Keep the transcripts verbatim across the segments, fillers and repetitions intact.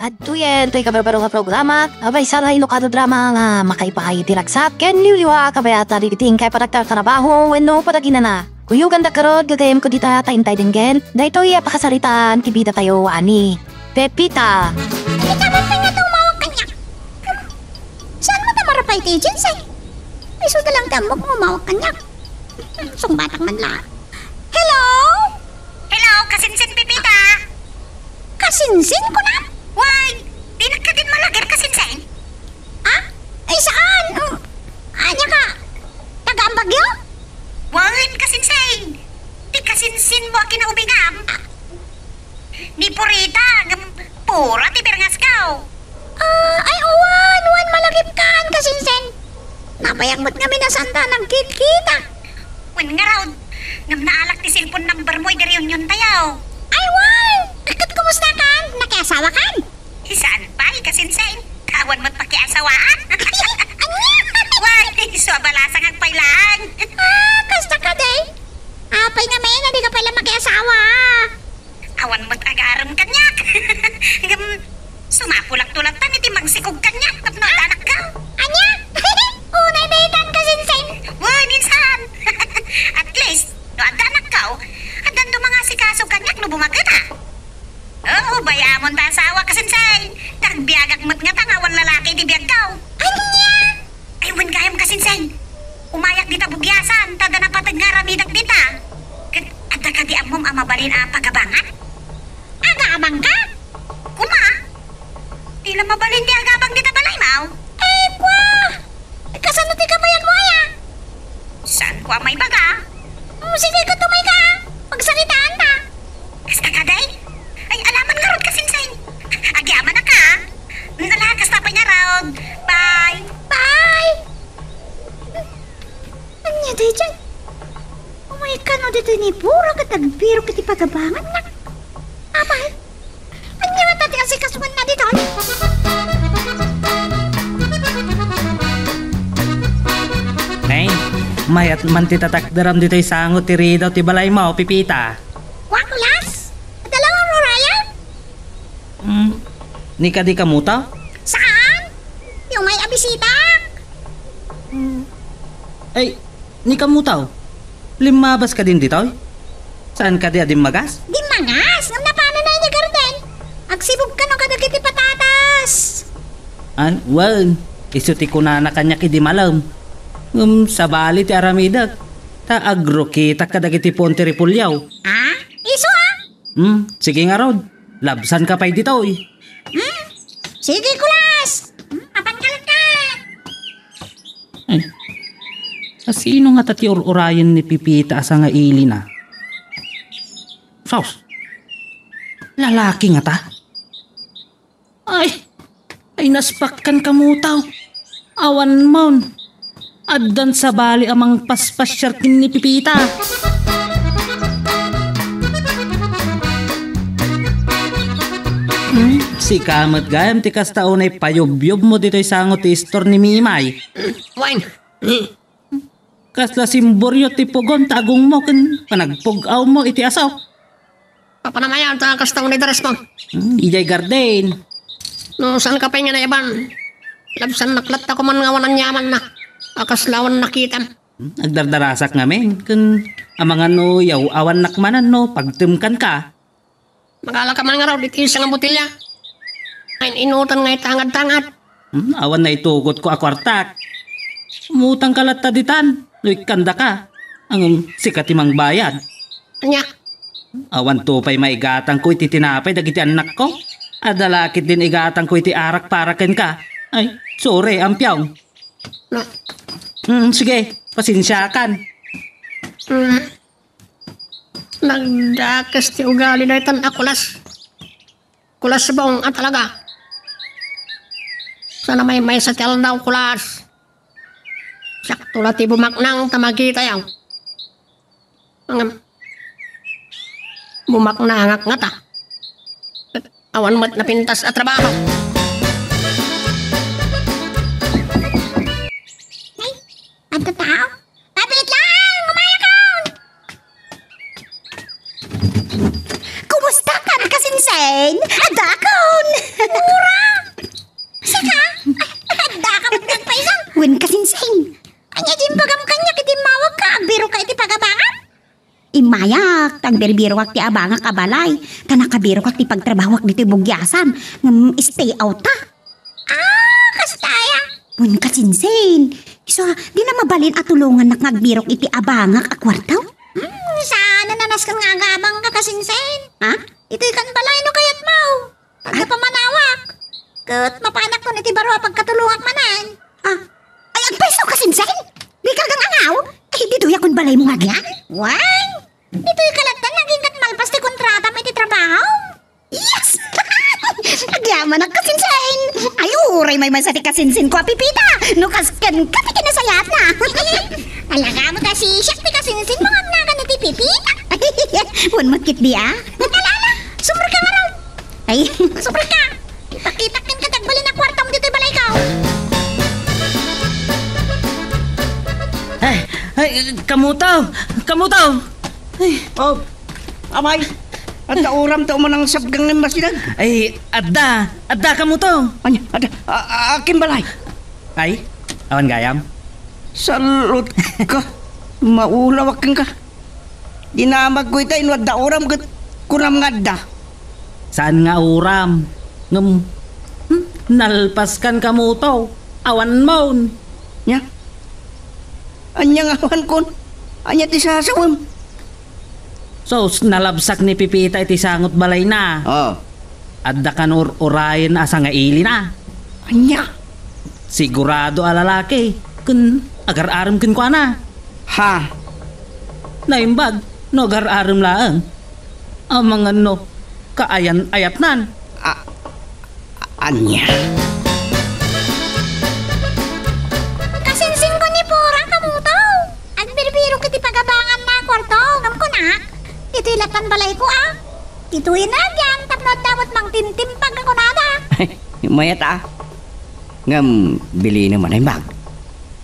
Adtoyen toy kabarbaro nga programa, a maysa nga inukado drama nga makaipaay iti ragsat ken liwliwa a kabayatan dagiti inkay panagtartarabaho wenno panaginana. Kuyoganda garud, gagayyemko dita ta intay denggen daytoy a pakasaritaan ti bidatayo a ni Pepita. Ikaw man pay nga tumawag kaniak. Saan mo ta marapay ti agency? Isu da lang ti ammok nga umawag kaniak. Hmm, sungbatak man la. Hello? Hello, kasinsin Pepita? Kasinsin, kunam? Why? Dinak kadin malager, kasinsin? Ah? Ay, saan? Um, ania ka? Taga Ambagyo? Wen, kasinsin. Ti kasinsin mo a kinaubingam. Ni Purita, ngem pura ti birngasko. Ah, ay, wen, wen, malagipkan, kasinsin. Nabayag met ngamin a saan ta nagkikita. Wen ngarud, ngem naalak ti cellphone number mo idi reunion tayo. Ay, wen! Ket kumusta kan? Nakiasawakan? Saan pay, kasinsin? Awan met pakiasawaan. Ania? Why, isu a balasang agpay laeng. Ah, kasta kadi? Apay ngamin a dika pay la makiasawa? Awan met agarem kaniak. Ngem, sumapulak tulatan iti mangsikog kaniak tapno addanakko. Ania? Unay daytan, kasinsin. Wen, insan. At least, no addanakko, addan ti mangasikaso kaniak no bumageta. Oo, bay-amon ta asawa, kasinsin. Nagbiagak met ngata nga awan lalaki iti biagko. Ania? Ay, wen gayam, kasinsin. Umayak dita bugiasan, ta adda napateg nga aramidak dita. Ket adda kadi ammom a mabalin a pagabangan? Agabangka? Kuma? Di la mabalin ti agabang dita balaymo? Ay, kua! Kasano ti kabayagmo aya? Saanko a maibaga. Mm, sige, ket umayka. Pagsaritaanta. Kasta kadi? Ay, ala man ngarud, kasinsin. Agyamanak. Ala, kasta pay ngarud. Bye. Bye. Ania daydiay? Umayka no ditoy ni Pura ket agbirok iti pagabanganna. Apay, ania ngata ti asikasoanna ditoy? Nay, mayat man ti tatakderam ditoy sango ti ridaw ti balaymo, Pipita. Wa, Kulas? Adda la uray-urayan? Hmm, ni kadi kamuto? Saan? Ti umay a bisitak. Hmm. Ay, ni kamuto. Limmabas kadin ditoy? Saan kadi a dimmagas? Dimmagas? Ngem napananay ni garden. Agsibog kano kadagiti patatas. An, wen, isu ti kunana kaniak idi malem. Ngem sabali ti aramidek. Ta agrukitak kadagiti puon ti repolyo. Ah? Isu a? Hmm, sige ngarud. Labsanka pay ditoy. Hmm? Sige, Kulas. Hmm, apan ka latta. Ay, asino ngata ti ur-urayen ni Pipita a sangailina? Sus! Lalaki ngata? Ay, ay, naspakkan kamuto. Awan mon. Addan sabali a mangpaspasiar ken ni Pipita. Hmm, sika met gayam ti kasta unay payubyob mo ditoy sango ti istor ni Mimay. Wen. Kasla simburyot ti pugon ta agongmo ken panagpug-awmo iti aso. Papanam aya ta kasta unay daresmo? Hmm, idiay garden. No, saanka pay nga naiban? Labsannak latta koman nga awan aniamanna a kasla awan nakitam. Hmm, agdardarasak ngamin ken amangan no yaw-awannak manen no pagtemkanka. Magalaka man ngarud iti isa nga botelya. Ay, inutan nga itangad-tangad. Hmm, awan naitugotko a kuartak. Umutangka latta ditan, no ikkandaka. Ngem sika ti mangbayad. Ania? Awanto pay maigatangko iti tinapay dagiti annakko. Adda la ketdin igatangko iti arak para kenka. Ay, sorry, ampiaw. No. Hmm, sige, pasensiakan. Hmm. Nagdakes ti ugali daytan a Kulas. Kulas bong a talaga. Sana maymaysa ti aldaw, Kulas. Sakto la ti bumaknang ta makitayo. Ngem, bumaknangak ngata. Awan met napintas a trabaho. Ay, adda tao? Mabiit lang! Umayakon! Kumusta kan, kasinsin? Adakon! Immayak, ta agbirbirokak ti abangak a balay, ta nakabirokak ti pagtrabahoak ditoy bugiasan, ngem stay out ta. Ah, kasta aya? Wen, kasinsin. Isu, di na mabalin a tulongannak nga agbirok iti abangak a kuarto? Hmm, saan a nanasken nga agabangka, kasinsin? Ha? Itoy kan balay no kayatmo. Adda pamanawak. Ket mapanakon iti baro a pagkatulongak manen. Ah, ay, agpayso, kasinsin? Di ka agangaw? Ay, ditoy a kun balaymo nga agyan? Wen, ditoy ka latta, nagingkat malpas ti kontratam iti trabaho. Yes! Agyamanak, kasinsin! Ay, uray maymaysa ti kasinsin ko a Pipita! No kas kenka ti kinasayatna! Alagamo ta sisiak ti kasinsin mo nga agnagan iti Pipita! Wen met ketdi, a? Ala, ala! Sumrek ka ngarud! Ay. Sumrek ka! Ipakitak kenka ti agbalin a kuartom ditoy balayko! Ay, ay, kamuto! Kamuto! Ay. Oh, amay, adda uram ta umanangsab ka nga masirag. Ay, adda, adda kamuto. Ania, adda, a, a, akin balay. Ay, awan gayam. Salot ka, maulawak ka. Dinamag ko itay no adda uram ket kunam nga adda. Saan nga uram? Ngem, hmm, nalpas kan kamuto. Awan maon. Nya? Ania nga awan kon? Ania ti sasawem? Sus, nalabsak ni Pipita iti sangot balayna. Oh. Adda kan ur-urayen a sangailina. Ania? Sigurado a lalaki ken agar-arem kenkuana. Ha? Naimbag no agar-arem laeng. Amangan no kaayan-ayatnan. A-, a-, ania? Kasinsin ko ni Pura, kamuto. Agbirbirok iti pagabanganna a kuarto, ngem kunak, ditoy lattan balayko, a. Ditoy nga agyan tapno adda met mangtimtimpag nga kunada. Mayat, a. Ngem, bilinem a naimbag.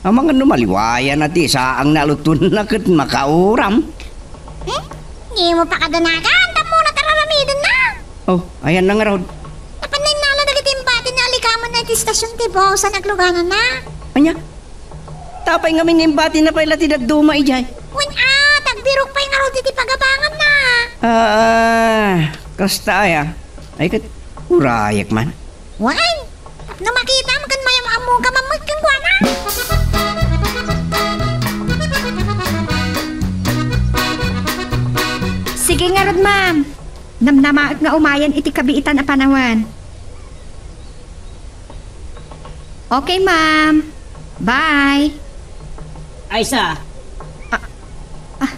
Amangan no maliwayan a ti saang nga alutonna ket makauram. Eh? Dimo pakadanagan, tapno nat araramidenna. Oh, ayanna ngarud. Napan nainnala dagiti imbati nga alikamen na iti estasion ti bus a naglugananna. Ania? Tapay ngamin nga imbatina pay la ti dadduma idiay. Wen, a, tagbirok pay ngarud iti pagabanganna. Ah, kasta aya. Ay, ket, urayek man. Wen, no makitam ken mayam-ammok a mammet kenkuana. Sige ngarud, ma'am. Namnamaek nga umayen iti kabiitan a panawen. Okay, ma'am. Bye. Aysa. Ah, ah,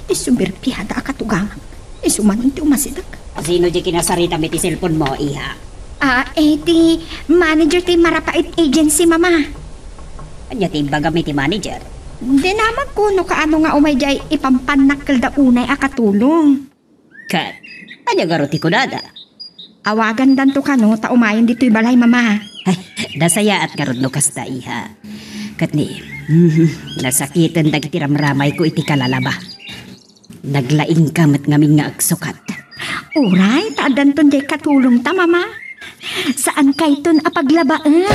isu birbiada a katugangan. Isu manen ti umasideg. Sino di kinasaritam iti cellphone mo, iha? Ah, eh, ti manager ti Marapait Agency, mama. Ania ti imbagam iti manager? Dinamagko no kaano nga umay diay ipampannak kelda unay a katulong. Ket, ania ngarud ti kunada? Awagandanto kano ta umayen ditoy balay, mama. Ay, nasayaat ngarud no kasta, iha. Ket ni, mhm, nasakiten dagiti ramramayko iti kalalaba. Naglaingka met ngamin nga agsukat. Uray, ta addanton diay katulongta, mama. Saankayton a paglabaen.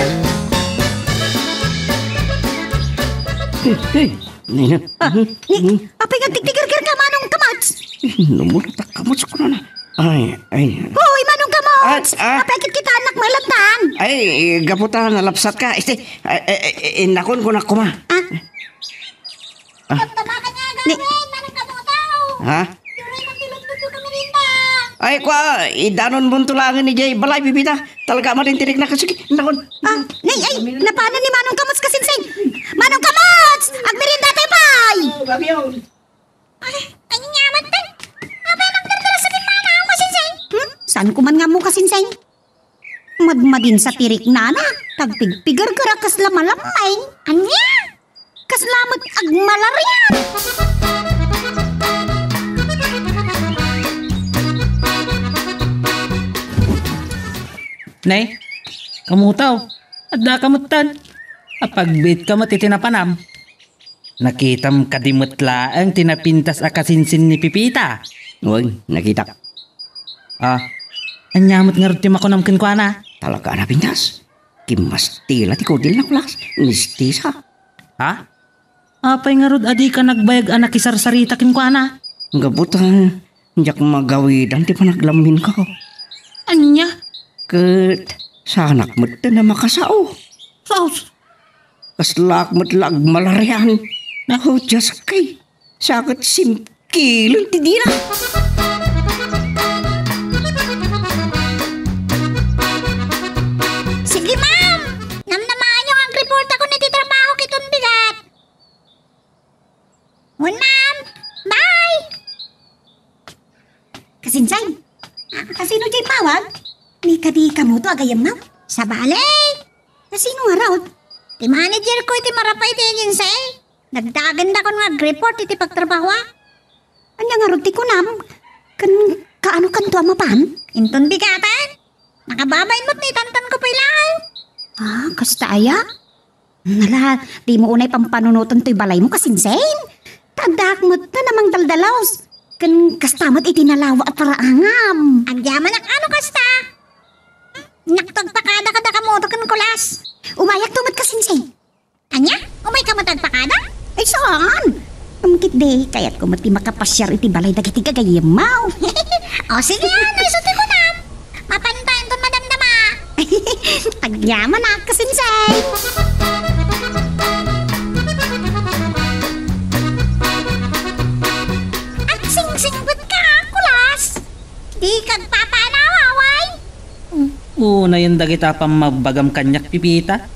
Hey, hey, Nina. Ah, ni, apay nga agtigtigerger ka, Manong Kamats? Numulta Kamats ko na. Ay, ay. Hoy, Manong Kamats! Ah, ah. Apay ket kita anak mailatan? Ay, gapu ta nalapsat ka. Este, ay, ay, ay, ay, nakon ko na kuma. Ah? Ah? Ni, Manong Kamats! Ha? Ay, kwa, idanon mo to lang ni Jay. Balay, bibita. Talaga, malintirik na kasi. Nakon. Ah, nay, ay, napanan ni Manong Kamats, kasinsing. Manong Kamats! Agmerienda tayo, pay! Oh, gabi yun. Ay, ay, nyaman din. Apa nang dardara sa din Manong, kasinsing? Hmm? Saan ko man nga mo, kasinsing? Madmadin sa tirik nana, tagpigpigar kara kasla malamay. Anya? Kasla met agmalaria. Nay, kamutaw, adda ka met tan. Apagbit ka met iti napanam. Nakitam kadi met laeng ti napintas a kasinsin ni Pipita? Wen, nakitak. Ah, ania met ngarud ti makunam kenkuana? Talaga a napintas. Kimmastila ti kudil na kulas. Mistisa. Ha? Apay ngarud a dika nagbayag a nakisarsarita kenkuana? Gapu ta, diak magawidan ti panaglamminko. Ania? Ket saanak met a makasao. Sus! Kaslaak met la agmalarian. Oh, Dios kay. Sa ket simkilen ti dina. Sige, ma'am. Namnamaanyo nga agreportakon iti trabaho ket bigat. Wen, ma'am. Bye. Kasinsay? Ah, kasino diay pawag? Ni kadi kamoto a gayyemmo? Sabali. Kasino ngarud? Ti managerko iti marapay ti agency. Nagdagenda kon nga agreport iti pagtrabahoak. Ania ngarud ti kunam? Ken kaano kanto a mapan? Inton bigaten, nakababain met ni tantanko pay laeng. Ah, kasta aya? Nala, dimo unay pampanunoten toy balaymo, Kasinsin. Ta addaak met a mangdaldalaus. Ken kasta met iti nalawa a paraangam. Agyamanak ano kasta? Nakto agpakada kada kamoto ken Kulas. Umayakto met, Kasinsin. Ania? Umayka met agpakada? Ay, saan? Ngem ketdi, kayatko met ti makapasiar iti balay dagiti gagayyemmo. O, sige, ano isu ti kunam? Mapantayo inton madamdama. Agyamanak, Kasinsin. Agsingsingpetka, Kulas. Dika agpapanaw, away. Unayen dagita pammagbagam kaniak, Pipita.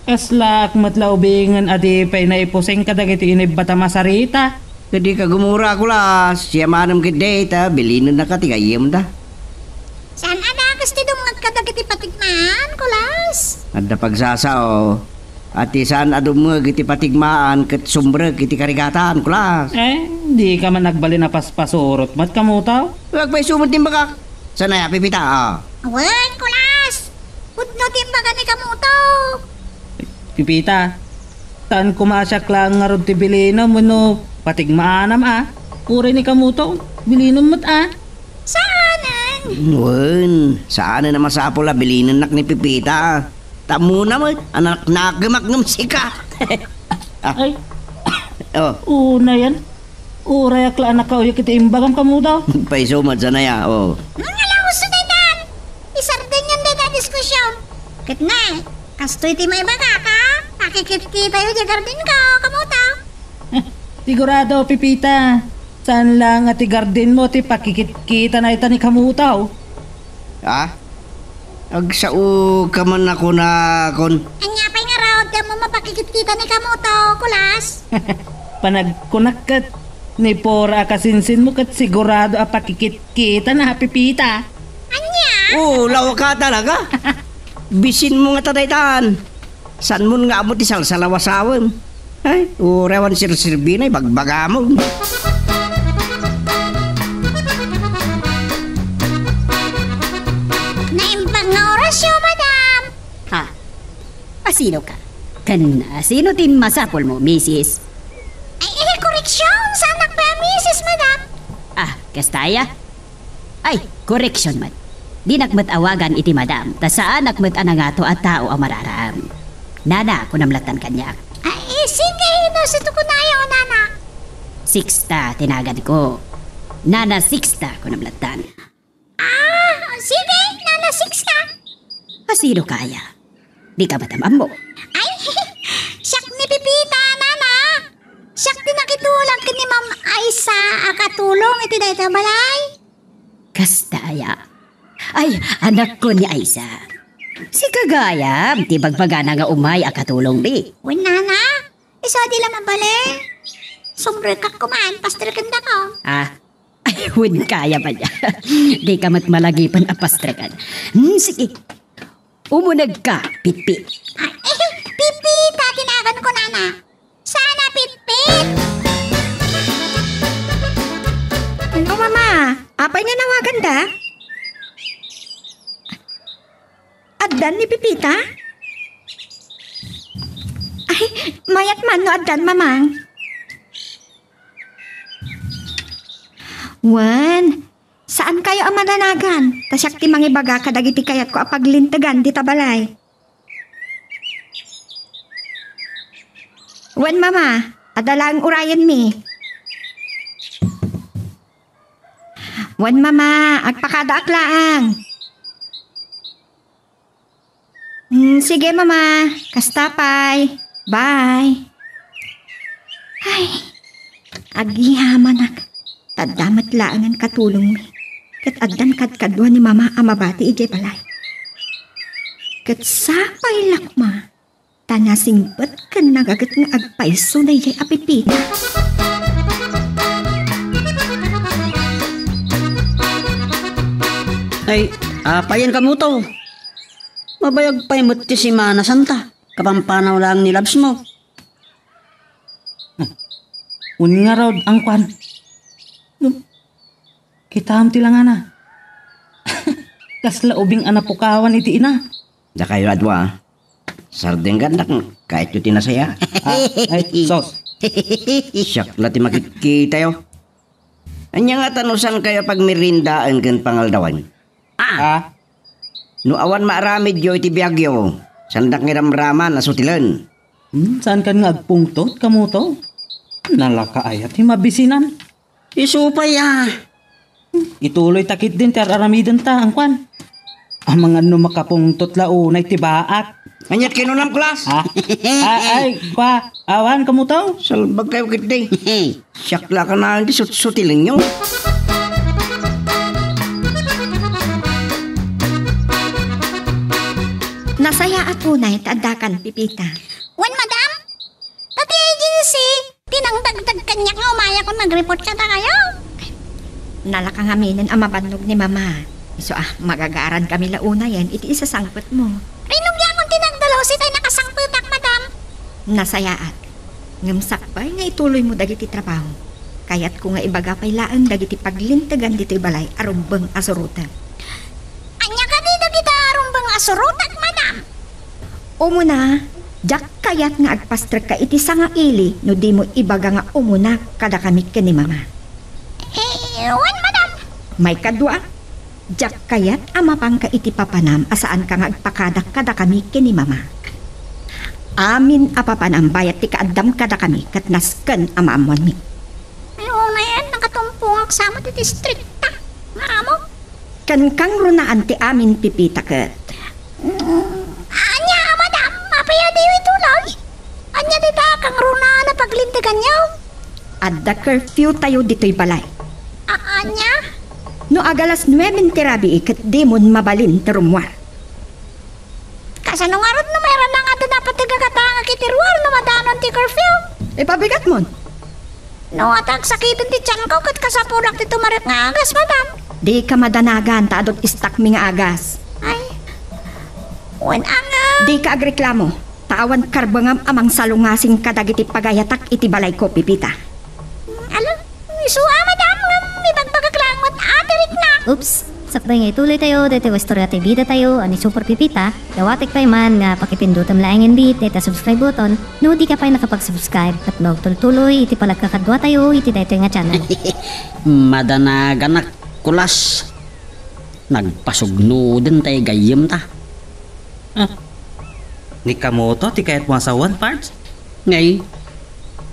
Kaslaak met la ubingen a di pay naipuseng kadagiti inibbatam a sarita. Ket dika gumura, Kulas. Siamanem ketdi ta bilinennaka ti gayyemda. Saan a dagus ti dumngeg kadagiti patigmaan, Kulas? Adda pagsasao. A ti saan a dumngeg iti patigmaan ket sumrek iti karigatan, Kulas. Eh, dika man agbalin a paspasurot met kamoto? Agpayso met ti imbagak. Saan aya, Pipita, a? Wen, Kulas! Pudno ti imbaga ni kamoto. Pipita, saan koma a siak laeng ngarud ti bilinom wenno patigmaanam a? Uray ni kamoto, bilinom met a? Saanen? Wen, saanen a masapul a bilinennak ni Pipita. Ta ammona met a naknakemak ngem sika. Ah. Ay. Oh. Unayen. Urayak la a nakauyek iti imbagam kamoto. Payso met, saan aya, oh. Nangalaos daytan. Isardengyan dayta a diskusion. Ket ne, kastoy ti maibagak a pakikitkitayo diay gardenko, kamoto. Sigurado, Pipita. Saan laeng a ti gardenmo ti pakikitkitana ita ni kamoto. Ha? Agsao ka man a kunakon. Ania pay ngarud ti ammom a pakikitkita ni kamoto, Kulas? Panagkunak ket ni Pora a kasinsinmo ket sigurado a pakikitkitana, Pipita. Ania? Oo, lawa ka talaga. Bisinmo ngata daytan. Saanmon nga ammo ti salsalawasawem? Ay, uray awan serserbina, ibagbagamon. Naimbag nga orasyo, madam. Ha? Asino ka? Ken asino ti masapulmo, misis? Ay, eh, koreksion! Saanak pay a misis, madam. Ah, kasta aya? Ay, koreksion met. Dinak met awagan iti madam, ta saanak met a nangato a tao a mararam. Nana, kunam lattan kaniak. Ay, sige, no, sito kunayo, nana. Sixta ti naganko. Nana Sixta, kunam lattan. Ah, sige, nana Sixta. Asino ka aya? Dika met am-ammo? Ay, siak ni Pipita, nana. Siak ti nakitulag ken ni Ma'am Aisa a katulong iti dayta balay. Kasta aya? Ay, anakko ni Aisa. Sika gayam ti bagbagana nga umay a katulongmi. Wen, nana, isu a di la mabalin. Sumrekak koma, pastrekendaka. Ah, ay, wen, kaya ba niya? Dika met malagipen a pastrekan. Hmm, sige. Umunegka, Pitpit. Ay, eh, Pitpit, ta tinaganko, nana. Saan a Pitpit? Ano, mama? Apay nga nawaganda? Addan ni Pipita? Ay, mayat man no addan, mamang. Wen, saankayo a mananagan, ta siak ti mangibaga kadagiti kayatko a paglintegan dita balay. Wen, mama, adda laeng urayenmi. Wen, Mama, agpakadaak laeng. Hmm, sige, Mama. Kasta pay. Bye. Ay, agyamanak. Ta adda met laengen katulongmi. Ket addan kadkadua ni Mama a mabati idiay balay. Ket sapay lakma, ta nasingpet ken nagaget nga agpayso daydiay a pipita. Ay, apayen kamo to? Mabayag pay met ti Semana Santa, kapampanaw laeng ni labsmo. Wen ngarud, angkuan. Ngem, kitaem ti langana. Kasla ubing a napukawan iti ina. Dakayo a dua, sardenggannak, kayatyo ti nasaya. Ah, ay, sos. Siak la ti makitkitayo. Ania ngata no saankayo pagmeriendaen ken pangaldawen? Ah. Ah? No awan maaramidyo iti biagyo, saandak nga iramraman a sutilen. Hmm, saankan nga agpungtot, kamo to? Nalaka aya ti mabisinan? Isu pay a. Ituloy ta ketdin ti ar-aramidenta, angkuan. Amangan no makapungtot la unay ti baak. Aniat kinunam, Kulas? Ha? Ah, ay, kua, awan kamo to? Salbagkayo ketdi. Siak la kanayon ti sutsutilenyo. Nasayaat unay ta addakan, Pipita. Wen, madam? Ta ti agency, ti nangdagdag kaniak nga umayak ken nag-report kadakayo. Nalaka ngaminen a mabannog ni Mama. Isu a, magagarankami la unayen iti isasangpetmo. Rinugyaon ti nagdalus itay nakasangpetak, madam. Nasayaat. Ngem sakbay nga ituloymo dagiti trabaho, kayatko nga ibaga pay laeng dagiti paglintegan ditoy balay a rumbeng a surotek. Ania kadi dagita rumbeng a surotek, madam? Umuna, diak kayat nga agpastrekka iti sangaili no dimo ibaga nga umunak kadakami ken ni Mama. Eh, wen, madam. Maikadua, diak kayat a mapanka iti papanam a saanka nga agpakadak kadakami ken ni Mama. Amin a papanam bayat ti kaaddam kadakami ket nasken a maammoanmi. Ay, unayen, nakatumpongak sa met iti strikta nga amo. Ken kangrunaan ti amin, Pipita, ket. Mm, ania, madam? Apay a diyo ituloy? Ania dita kangrunaan a paglinteganyo? Adda curfew tayo ditoy balay. A-, ania? No agalas nueben ti rabii ket dimon mabalin ti rummuar. Kasano ngarud no mairana nga adda napateg a katangak iti ruar no madanon ti curfew? Ipabigatmon. No, ta agsakiten ti tianko ket kasapulak ti tumarik nga agas, madam. Dika madanagan ta adut istakmi nga agas. Ay. Wen, anga. Dika agreklamo, ta awan karbengam a mangsalungasing kadagiti pagayatak iti balayko, Pipita. Ala, isu a, madam, ngem ibagbagak laeng met a ti rikna. Oops! Sakbay nga ituloy tayo daytoy nga istorya ti bida tayo a ni Super Pipita, dawatek pay man nga pakipindutem laengen dayta subscribe button no dika pay nakapag-subscribe ket maagtultuloy iti panagkakadua tayo iti daytoy nga channel. Madanaganak, Kulas. Nagpasugnoden tay gayyemta. Ah, ni kamoto ti kayatmo a sawen, Pards? Ngay,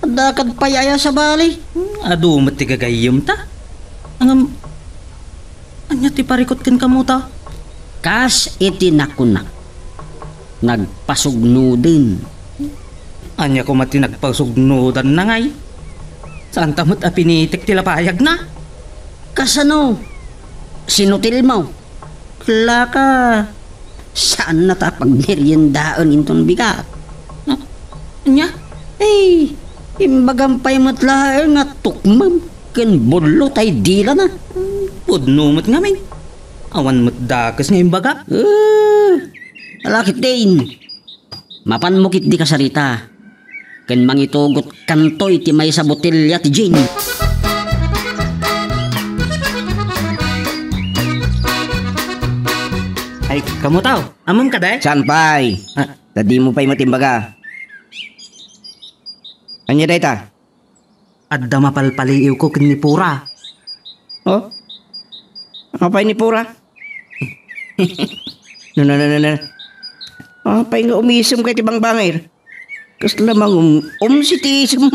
adda kad pay aya sabali? Hmm, adu met ti gagayyemta. Ngem, ania ti parikut ken kamoto? Kas iti nakunak, nagpasugnoden. Ania koma ti nagpasugnodanna, ngay? Saanta met a pinitik ti lapayagna? Kasano? Sinutilmo? Laka, saanna ta pagmeriendaen inton bigat. Ah, ania? Ay, imbagam pay met laeng nga tukmem ken bullo tay dilana. Hmm, pudno met ngamin. Awan met dakes nga imbagak. Eh, ala ketdin. Mapanmo ketdi kasarita ken mangitugotkanto iti maysa a botelia ti gin. Ay, kamoto? Ammom kadi? Saan pay? Ah. Ta dimo pay met imbaga. Ania dayta? Adda mapalpaliiwko ken ni Pura. Oh? Apay ni Pura? No, no, no, no, no. Apay nga umisem ka iti bangbangir? Kasla mangum-, umsi ti isem.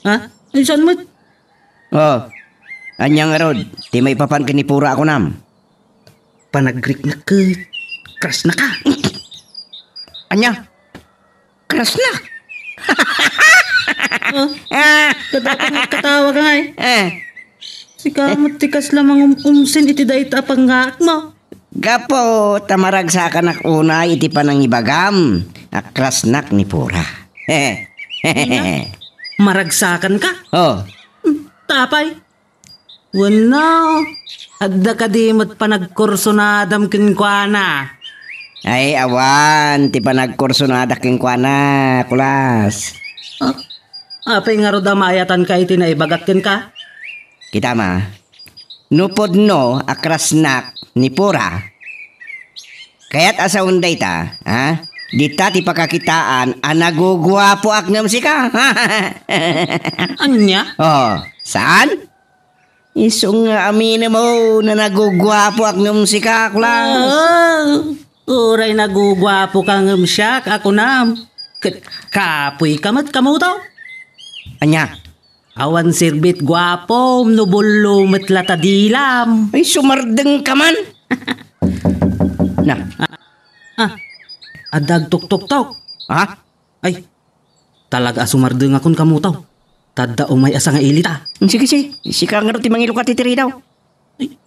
Ha? Ay, saan met? Oh. Ania ngarud ti maipapan ken ni Pura a kunam? Panagriknak ket crush na ka. Ania? Crush na? Oh, Ah, kadakot nga katawag nga eh. Eh, Sika met ti kasla mangum-umsin iti dayta a pangngakmo. Gapu ta maragsakanak unay iti panangibagam a crushnak ni Pura. Ania? Maragsakan ka? Oh. Hmm, tapay? Wenno, adda kadi met panagkursunadam kenkuana? Ay, awan ti panagkursunadak kenkuana, Kulas. Ah, apay ngarud a maayatanka iti naibagak kenka? Kita ma, no pudno a crushnak ni Pura, kayat a sawen dayta, ha? Dita ti pakakitaan a naguguapoak ngem sika. Ania? Oh, saan? Isu nga aminem, oh, na naguguapoak ngem sika, Kulas. Ah, uray naguguapoka ngem siak a kunam. Ket kapoyka met, Kamuto. Ania? Awan serbit guapom no bullo met la ta dilam. Ay, sumardengka man. Na. Ah, adda agtuktuktok. Ha? Ay, talaga a sumardengakon, Kamuto. Ta adda umay a sangailita. Sige, sige. Sika ngarud ti mangilukat iti ridaw. Ay,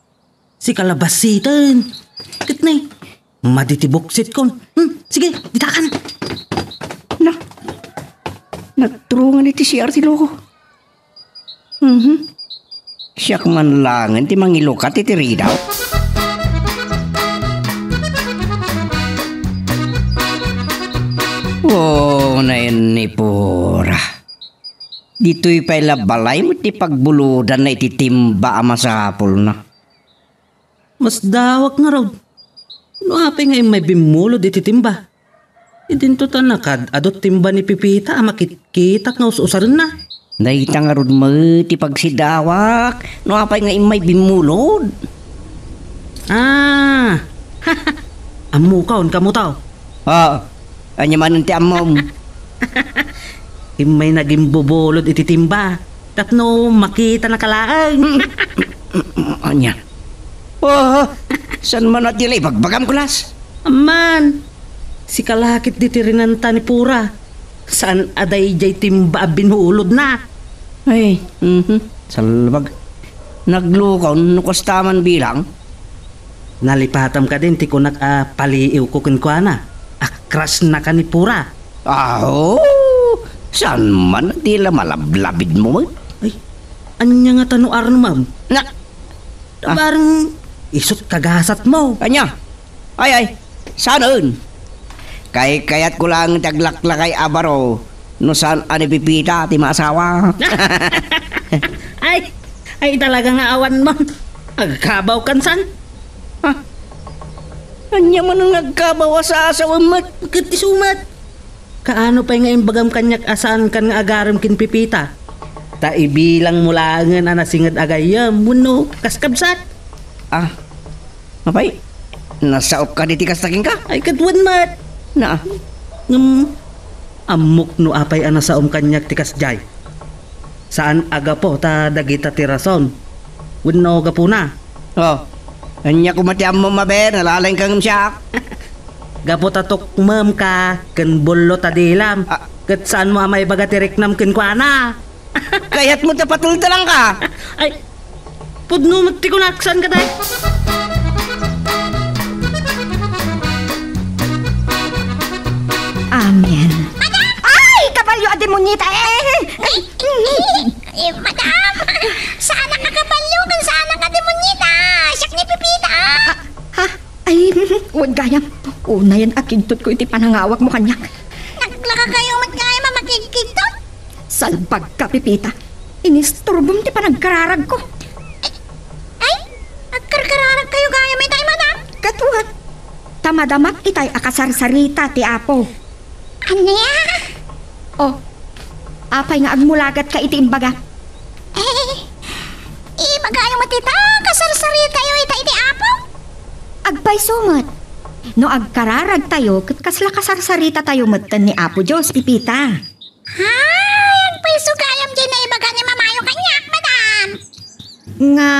sika la basiten. Ket nay, madi ti buksitkon. Hmm, sige, ditakan. Na, nagturungan iti C R ti loko. Mhm. Siak man laengen ti mangilukat iti ridaw. Oh, nayen ni Pura. Ditoy pay la balay met ti pagbuludanna iti timba a masapulna. Masdawak ngarud. No apay nga immay bimmulod iti timba? Idinto ta nakad-adot timba ni Pipita a makitkitak nga us-usarenna. Dayta ngarud met ti pagsidawak. No apay nga immay bimmulod? Ah! Ammokon, Kamuto. Ah, ania manen ti ammom? Immay nagimbubulod iti timba tapno makitanaka laeng. Ania? Oh, saan man a ti la ibagbagam, Kulas? Amman, sika la ketdi ti rinanta ni Pura. Saan a daydiay timba a binulodna. Ay, mhm, salbag. Naglukon no kasta man bilang. Nalipatam kadin ti kunak a paliiwko kenkuana a crush na ka ni Pura. Aho, saan man a ti la malablabidmo met? Ay, ania ngata no arnam? Na, Ah. Bareng isut kagasatmo. Ania? Ay, ay, saanen? Kaykayatko laeng ti aglaklakay a baro no saan a ni Pipita ti maasawa. Ay, ay talaga nga awan mo. Agkabawkan san? Ha? Ania man nga agkabaw a saasawen met? Ket isu met. Kaano pay nga imbagam kaniak a saankan nga agarem ken Pipita? Ta ibilangmo laengen a nasinged a gayyem wenno kas kabsat. Ah, apay, nasaok kadi ti kasta kenka? Ay, ket wen met. Na. Ngem, ammok no apay a nasaom kaniak ti kasdiay. Saan a gapu ta dagita ti rason wenno gapuna? Oh, ania koma ti ammom, aber, nalalaingka ngem siak? Gapu ta tukmem ka ken bullo ta dilam, Ah. ket saanmo a maibaga ti riknam kenkuana. Kayatmo ta patultalangka? Ay, pudno met ti kunak, saan ka, day? Amen. Ay, kabalio a demonyita, eh! Eh, madam, saanak a kabalio ken saanak a demonyita. Siak ni Pipita. Ha? Ay, wen gayam. Unayen a kigtotko iti panangawagmo kaniak. Naglaka kayo met gayam a makigkigtot? Salbagka, Pipita. Inisturbom ti panagkararagko. Ay, agkarkararag kayo gayam itay, madam? Ket wen, ta madamak itay a kasarsarita ti Apo. Ania? Oh, apay nga agmulagatka iti imbagam? Eh, ibagayo met ita, kasarsaritayo ita iti Apo? Agpayso met. No agkararagtayo, ket kasla kasarsaritayo metten ni Apo Dios, Pipita. Ay, agpayso gayam diay naibaga ni mamayo kaniak, madam. Nga,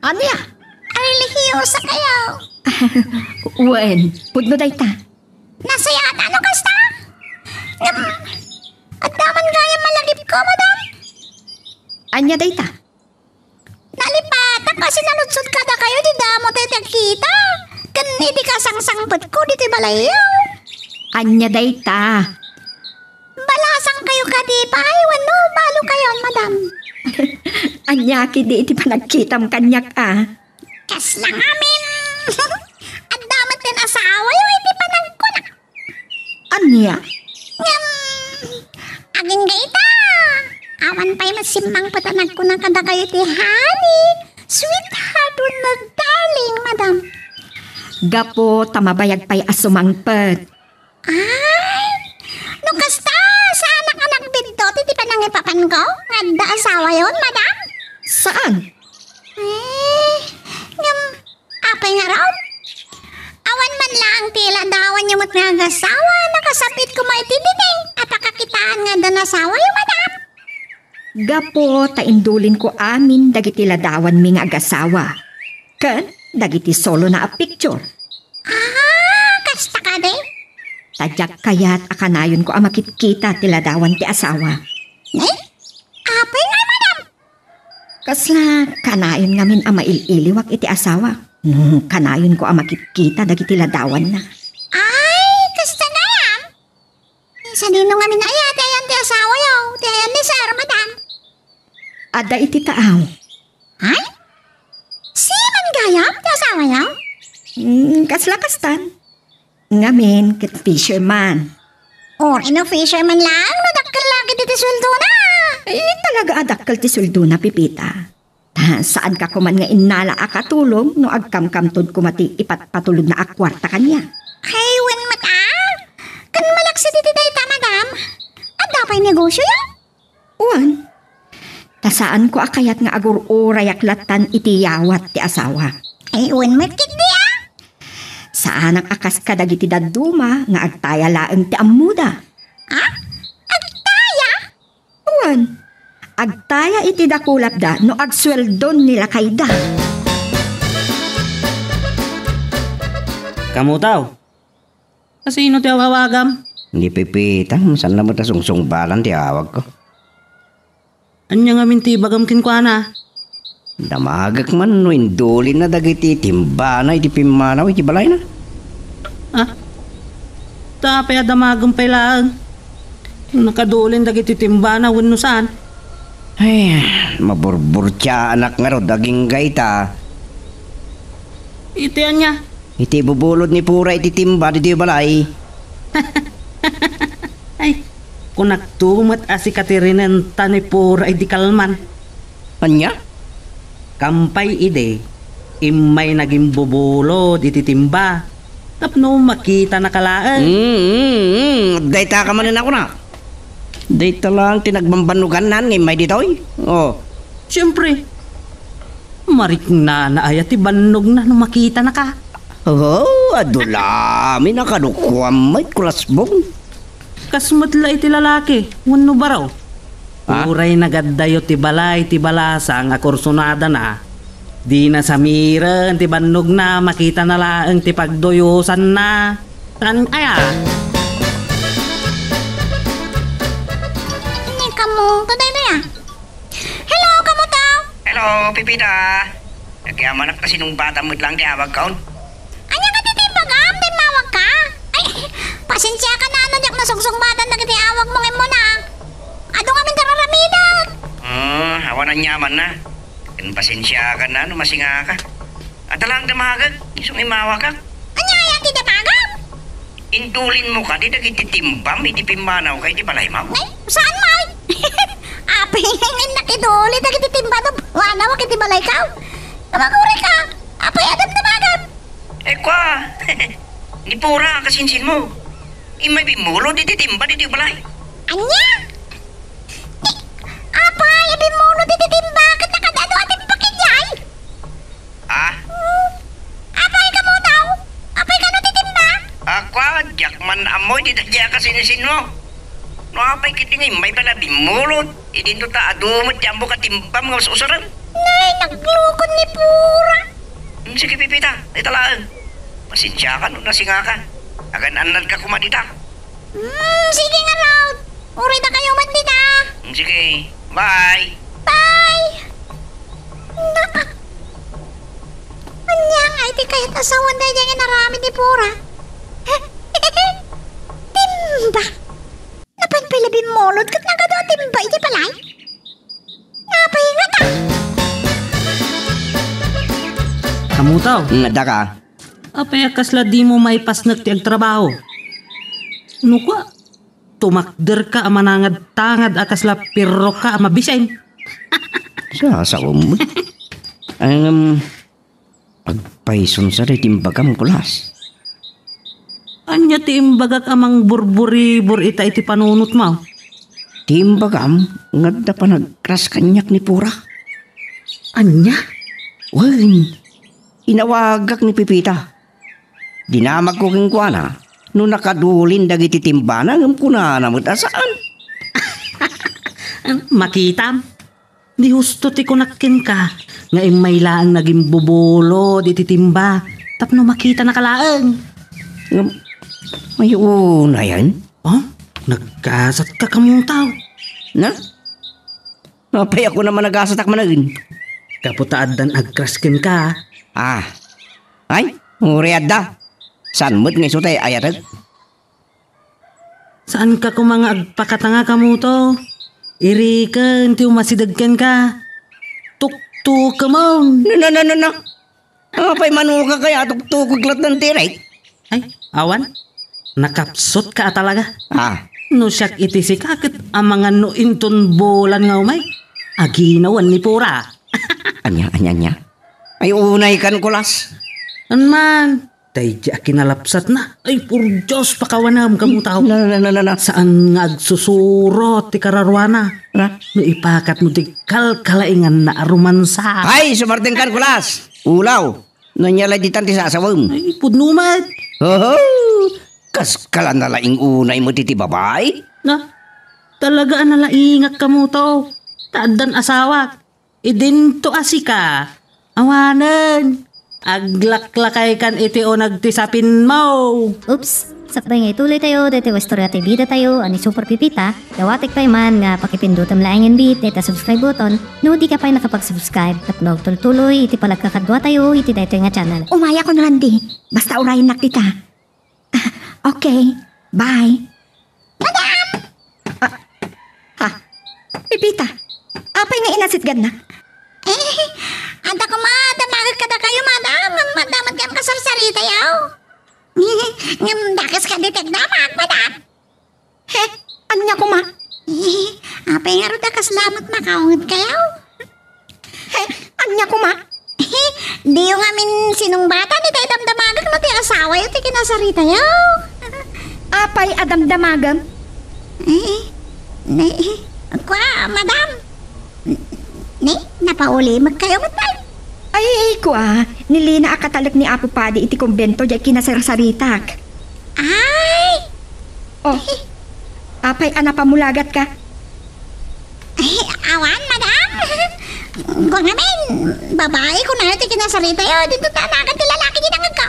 ania? Relihiyosa kayo. Wen, pudno dayta. Nasayaat no kasta? Ngem, adda man gayam malagipko, madam. Ania dayta? Nalipatak a sinaludsod kadakayo ti damo ti agkita, ken idi kasangsangpetko ditoy balayyo. Ania dayta? Balasangkayo kadi pay wenno balokayon, madam? Ania kadi ti panagkitam kaniak a? Kasla ngamin. Adda met ti asawayo iti panagkunak. Ania? Ngem, agingga ita. Awan pay met simmangpet a nagkuna kadakayo ti honey, sweetheart, wenno darling, madam. Gapu ta mabayag pay a sumangpet. Ay, no kasta, saanak a nagbiddut iti panangipapanko nga adda asawayon, madam? Saan? Eh, ngem, apay ngarud? Awan man laeng ti iladawanyo met nga agasawa, nakasapit koma iti diding a pakakitaan nga adda nasawayo, madam. Gapu ta indulinko amin dagiti ladawanmi nga agasawa, ken dagiti solona a picture. Ah, kasta kadi? Ta diak kayat a kanayonko a makitkita ti ladawan ti asawa. Eh? Apay ngay, madam? Kasla kanayon ngamin a mail-iliwak iti asawa. Hmm, kanayonko a makitkita dagiti ladawanna. Ay, kasta gayam? Sadino ngamin aya ti ayan ti asawayo, ti ayan ni sir, madam? Adda iti taaw. Ay? Seaman gayam ti asawayo? Hmm, kasla kastan. Ngamin ket fisherman. Uray no fisherman laeng no dakkel la ketdi ti sueldona. Eh, talaga a dakkel ti sueldona, Pepita. Ta, saanka koman nga innala a katulong no agkamkamtod koma ti ipatpatulodna a kuarta kaniak. Ay, wen met a. Ken malaksid iti dayta, madam, adda pay negosioyo? Wen. Ta saanko a kayat nga agur-urayak lattan iti yawat ti asawa. Ay, wen met ketdi a. Saanak a kas kadagiti dadduma nga agtaya laeng ti ammoda. Ha? Agtaya? Wen. Agtaya iti dakulapda no agsueldon ni lakayda. Kamutaw, Asino ti aw-awagam? Ni Pepita, saan na met a sungsungbalan ti awagko. Ania ngamin ti ibagam kenkuana? Damagek man no indulinna dagiti timbana iti pimmanaw iti balayna. Ah? Ta apay a damagem pay laeng? Nakadulin dagiti timbana wenno saan? Ay, maburburtiaanak ngarud agingga ita. Iti ania? Iti ibubulod ni Pura iti timba ditoy balay. Ay, kunakto met a sika ti rinenta ni Pura idi kalman. Ania? Kampay idi, immay nagimbubulod iti timba. Tapno makitanaka laeng. Mm, mm, mm. Dayta ka manen a kuna. Dayta laeng ti nagbambannoganna nga immay ditoy. Oh. Siempre. Mariknana aya ti bannogna no makitanaka? Oh, adu la amin a kadukuam met kulasbong. Kas met la iti lalaki wenno baro. Ha? Uray nagaddayo ti balay ti balasang a kursunadana, dina samiren ti bannogna, makitana laeng ti pagduyosanna. Saan aya? Ni kamo, kadaytoy a. Hello, kamo daw? Hello, Pepita. Agyamanak ta sinungbatam met laeng ti awagko. Ania kadi ti ibagam ta immawagka? Ay, pasensiakan a no diak nasungsungbatan dagiti awagmo nga immuna. Adu ngamin ti ar-aramidek. Ah, awan aniamanna. Ken pasensiakan a no masingaka. Adda laeng damagek, isu nga immawagka. Ania aya ti damagam? Indulinmo kadi dagiti timbam iti pimmanawka iti balaymo? Ay, saan man? Apay nga innak iduli dagiti timbam no pimmanawak iti balayko? Kamagurika, apay a damdamagam? Eh, kua, ni Pura a kasinsinmo. Immay bimmulod iti timba ditoy balay. Ania? Ni, apay a bimmulod iti timba ket nakadado a timba kaniay? Ah? Hmm. Apay kamo daw? Apay kano ti timba? Ako, diak man ammo iti daydiay a kasinsinmo. No apay ketdi nga immay pay la bimmulod, idinto ta adu met ti ammok a timbam nga us-usuren. Nay, naglu-, Ni Pura. Hmm, sige, Pipita, dita laeng. Pasensiaka no nasingaka. Agan-annadka koma dita. Hmm, sige ngarud. Uray dakayo met dita. Hmm, sige. Bye. Bye. Naa. Ania ngay ti kayat a sawen daydiay nga inaramid ni Pura? Timba. Napan pay la bimmulod ket nagadu a timba iti balay? Apay ngata? Kamutaw. Nga daka. Apay a kasla dimo maipasnek ti agtrabaho? No kua, tumakderka a manangad-tangad a kasla pirroka a mabisin. Sasawem. Ngem, agpayson sa dayta imbagam, Kulas. Ania ti imbagak a mangburburibor ita iti panunotmo? Ti imbagam nga adda panagkras kaniak ni Pura. Ania? Wen, inawagak ni Pipita. Dinamagko kenkuana no nakadulin dagiti timbana ngem kunana met a saan. Makitam, di husto ti kunak kenka nga immay laeng nagimbubulod iti timba tapno makitanaka laeng. Ngem, ay, unayen? Oh, nagkasatka, Kamutaw. Na? Apay a kunam a nagasatak manen? Gapu ta addan agkras kenka. Ah. Ay, uray adda. Saan met nga isu ti ayatek? Saanka koma nga agpakatanga, Kamutaw. Iriken ti umasideg kenka. Tuktukemon. Na, na, na, na, na. Apay mano ka kaya tuktukek latta ti irik? Ay, awan. Nakapsutka a talaga. Ah. No siak iti sika ket amangan no inton bulan nga umay, aginawan ni Pura. Ania, ania, ania? Ay, unaykan, Kulas. Ania man, daydi a kinalapsatna. Ay, por Dios, pakawanam, Kamutaw. Na, na, na, na, na. Saan nga agsusurot ti kararuana. Na? No ipakatmo ti kalkalainganna a romansa. Ay, sumardengkan, Kulas. Ulaw. No ania la ditan ti sasawem? Ay, pudno met. Oho! Kas kala nalaing unay met iti babai? Na, talaga a nalaingak, Kamutaw. Ta addan asawak. Idinto a sika. Awanen. Aglaklakaykan iti uneg ti sapinmo. Oops. Sakbay nga ituloy tayo, daytoy nga istorya ti bida tayo a ni Super Pipita, dawatek pay man nga pakipindutem laengen met dayta subscribe button no dika pay nakapag-subscribe tapno agtultuloy iti panagkakadua tayo iti daytoy nga channel. Umayakon, Randy. Basta urayennak dita. Ah, okay. Bye. Madam! Ah, ha? Pipita, apay nga inasitgannak? Eh, adda koma damagek kadakayo, madam. Madam, ngem kasarsaritayo. Ngem dakes kadi ti agdamag, madam. He, ania koma? Eh, apay ngarud a kasla met makaungedkayo? He, ania koma? Diyo ngamin sinungbatan iti damdamagek no ti asawayo ti kinasaritayo. Apay a damdamagem? Eh, ne, kua, madam. Ne, napaulimekkayo met pay. Ay, kua, ni Lina a katalek ni Apo Padi iti kumbento diay kinasarsaritak. Ay! Oh, apay a napamulagatka? Ay, awan, madam. Kua ngamin, babai kunayo ti kinasaritayo, dinto ta nagan ti lalaki ti nangagka.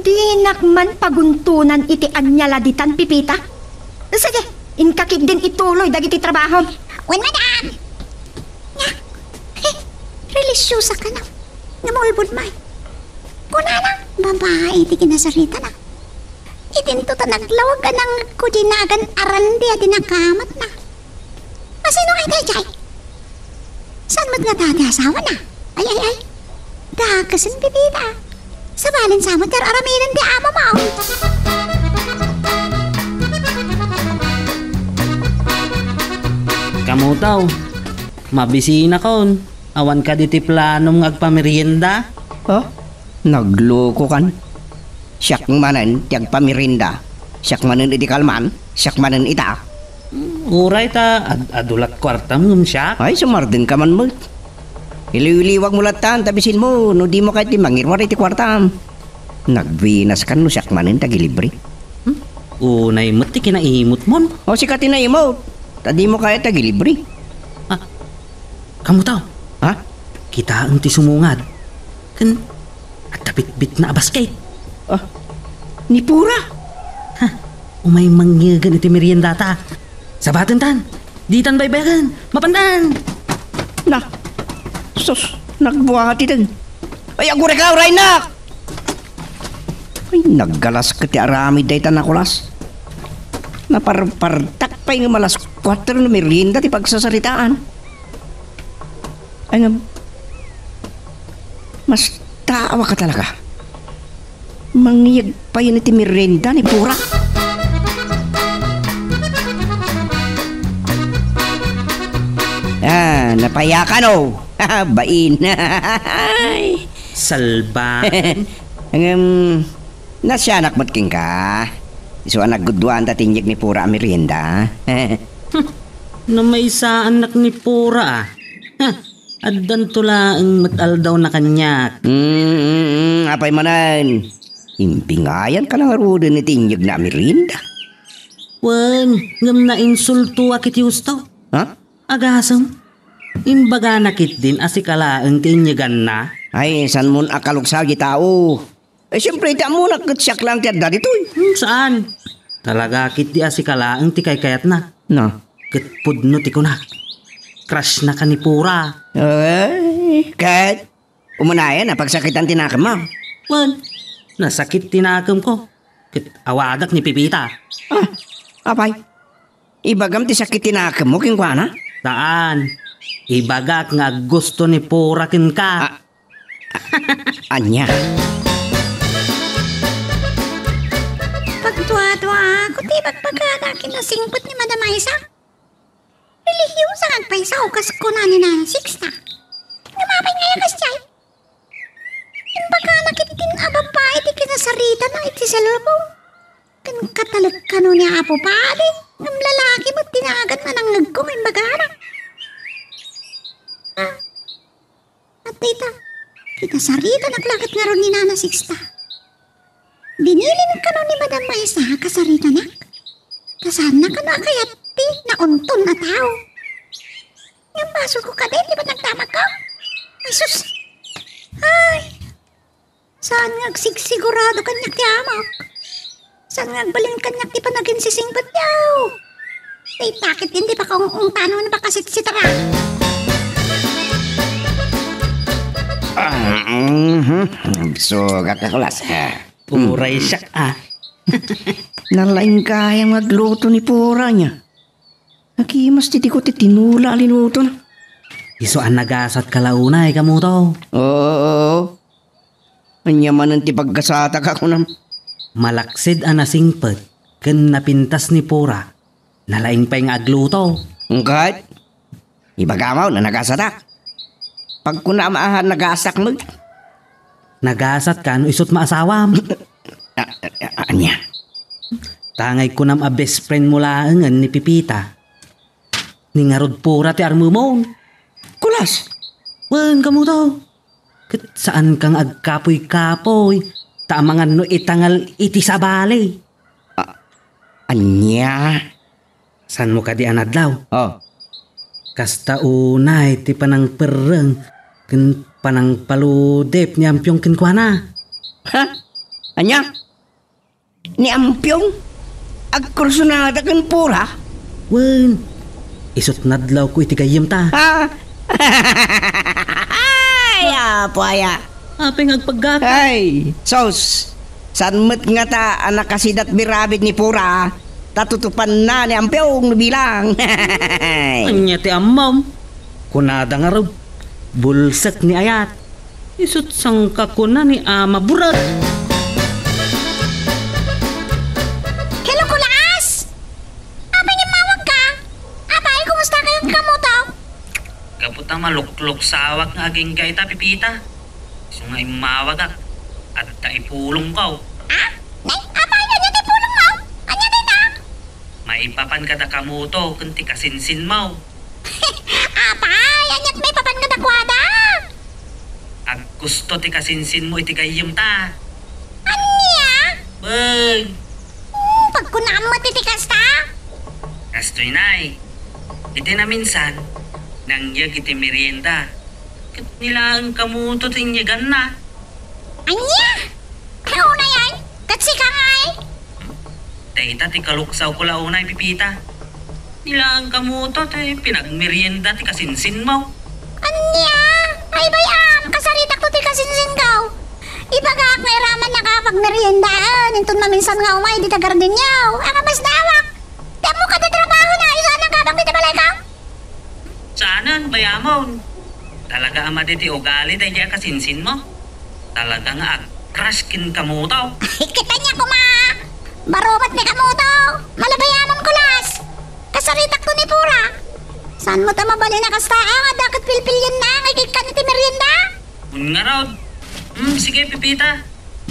Dinak man paguntonan iti ania la ditan, Pipita. Sige, inka ketdin ituloy dagiti trabahom. Wen, madam. Nya, he, relisyosakana. Ngem ulbod met. Kunana, babai ti kinasaritana. Idinto ta naglawag a nangngegko diay nagan a Randy a dinakamatna. Asino ngay daydiay? Saan met ngata ti asawana? Ay, ay, ay. Dakesen, Pipita. Sabalen sa met ti ar-aramiden ti amom. Kamutaw, mabisinakon. Awan kadi ti planom nga agpamerienda? Ha? Naglokokan. Siak manen ti agpamerienda. Siak manen iti kalman. Siak manen ita. Uray ta ad-, adu lat kuartam ngem siak. Ay, sumardengka man met. Iliwliwagmo lattan ta bisinmo no dimo kayat ti mangiruar iti kuartam. Nagwinaskan no siak manen ti agilibre. Hmm? Unay met ti kinaimotmon. O, sika ti naimot. Ta dimo kayat ti agilibre. Ah, Kamutaw. Ha? Kitaem ti sumungad. Ken adda bitbitna a basket. Ah, ni Pura? Ha, umay mangngegan iti meriendata. Sabatentan. Ditan baybayagen. Mapandan. Na, sus, nagbuati den. Ay, agurek, uray, nak! Ay, naggalas ket ti aramid dayta, Nakulas. Naparpartak pay ngem alas kuatro no merienda ti pagsasaritaan. Ay, ngem, mas taawa ka talaga. Mangyeg payen iti merienda ni Pura. Ah, napayakan, oh. Bain. Salba. Ngem, nasianak met kenka. Isu a naggudduan ta ti inyeg ni Pura a merienda. Hmm, namaysaannak ni Pura, ah. Ha, addanto laeng met aldawna kaniak. Mm, mm, mm, apay manen? Imbingayan ka na ngaruden iti inyegna a merienda. Wen, ngem nainsultoak iti husto. Ha? Agasem. Imbagana ketdin a sika laeng ti inyeganna. Ay, saan mon a kaluksaw ti tao? Eh, siempre, iti ammonak ket siak laeng ti adda ditoy. Hmm, saan? Talaga ketdi a sika laeng ti kaykayatna. Na? Ket pudno ti kunak. Crush na ka ni Pura. Ay, ket? Umanayan a pagsakitan ti nakemmo. Wen, nasakit ti nakemko. Ket awagak ni Pipita. Ah, apay? Ibagam ti sakit ti nakemmo kenkuana? Saan. Ibagak nga aggusto ni Pura kenka. Ah, ania? Pagduaduaak ti ibagbagada ken nasingpet ni Madam Aisa. Relihiyosa nga agpayso kas kuna ni Nana Sixta. Ngem apay nga aya kasdiay? Imbagana ketdin a babai ti kinasaritana iti cellphone. Ken katalek kano ni Apo Padi, ngem lalaki met ti nagan a nangngegko nga imbagana. Ah, At dayta, kinasaritanak la ket ngarud ni Nana Sixta. Binilin kano ni Madam Maestra a kasaritanak. Ta saanna kano a kayat ti naunton a tao. Ngem basolko kadi ti panagdamagko. Ay, sus! Ay! Saan nga agsigsigurado kaniak ti amak? Saan nga agbalin kaniak ti panaginsisingpet ti aw? Dayta ketdin ti pakaung-ungtano no pakasitsitarang. Ah, mhm. Sugak a kulas, ha? Uray siak, ah. Nalaing gayam nga agluto ni Pura, ania? Nakimas ti tiko ti tinula a linutona. Isu a nagasatka la unay, Kamuto. Oo, oo. Ania manen ti paggasatak a kunam? Malaksid a nasingpet ken napintas ni Pura. Nalaing pay nga agluto. Ngem ket? Ibagam no nagasatak. Pagkunam a nagasatak met. Nagasatka no isut maasawam. A-, a-, a-, ania? Tangay kunam a best friend mo laengen ni Pipita. Ni ngarud Pura ti armemon. Kulas! Wen, Kamuto. Ket saanka nga agkapuy-kapuy, ta amangan no itangal iti sabali. A-, ania? Saanmo kadi a nadlaw? Oh. Kasta unay ti panangperreng ken panangpaludip ni Ampiong kenkuana. Ha? Ania? Ni Ampiong? Agkursunada ken Pura? Wen, isut nadlawko iti gayyemta. Ah! Ay, apo aya. Apay nga agpaggaka? Ay, sos. Saan met ngata a nakasidat birabid ni Pura, ta tutupanna ni Ampiong no bilang. Ania ti ammom? Kunada ngarud, bulsek ni ayat. Isut sangkakuna ni Ama Buret. Hello, Kulas! Apay nga immawagka? Apay, kumusta kayo, Kamuto? Gapu ta malukluksawak nga agingga ita, Pipita. Isu nga immawagak, adda ipulongko. Ah? Nay, apay, ania ti ipulongmo? Ania dayta? Maipapan kada Kamuto ken ti kasinsinmo. Apay, aniat maipapan kadakuada? Aggusto ti kasinsinmo iti gayyemta. Ania? Wen. Hmm, pagkunam met iti kasta? Kastoy, nay. Iti naminsan, nangyeg iti merienda. Ni laeng kamoto ti inyeganna. Ania? Ay, unay ay? Ket sika ngay? Dayta ti kaluksawko la unay, Pipita. Ni laeng kamoto ti pinagmerienda ti kasinsinmo. Ania? Ay, bay-am, kasaritakto ti kasinsinko. Ibagak nga iramannaka a pagmeriendaen, inton maminsan nga umay dita gardenyo. Ania, masdaawak. Ti ammok a trabahona, isu a nagabang dita balayko? Saanen, bay-amon. Talaga a madi ti ugali daydiay a kasinsinmo. Talaga nga ag-crush ken kamoto. Ay, ket ania koma. Baro met ni kamoto. Malabay amon kulas. Kasaritakto ni Pura. Saan met a mabalin a kasta, a, nga adda ket pilpilienna nga ikkan iti merienda? Wen ngarud. Hmm, sige, Pipita.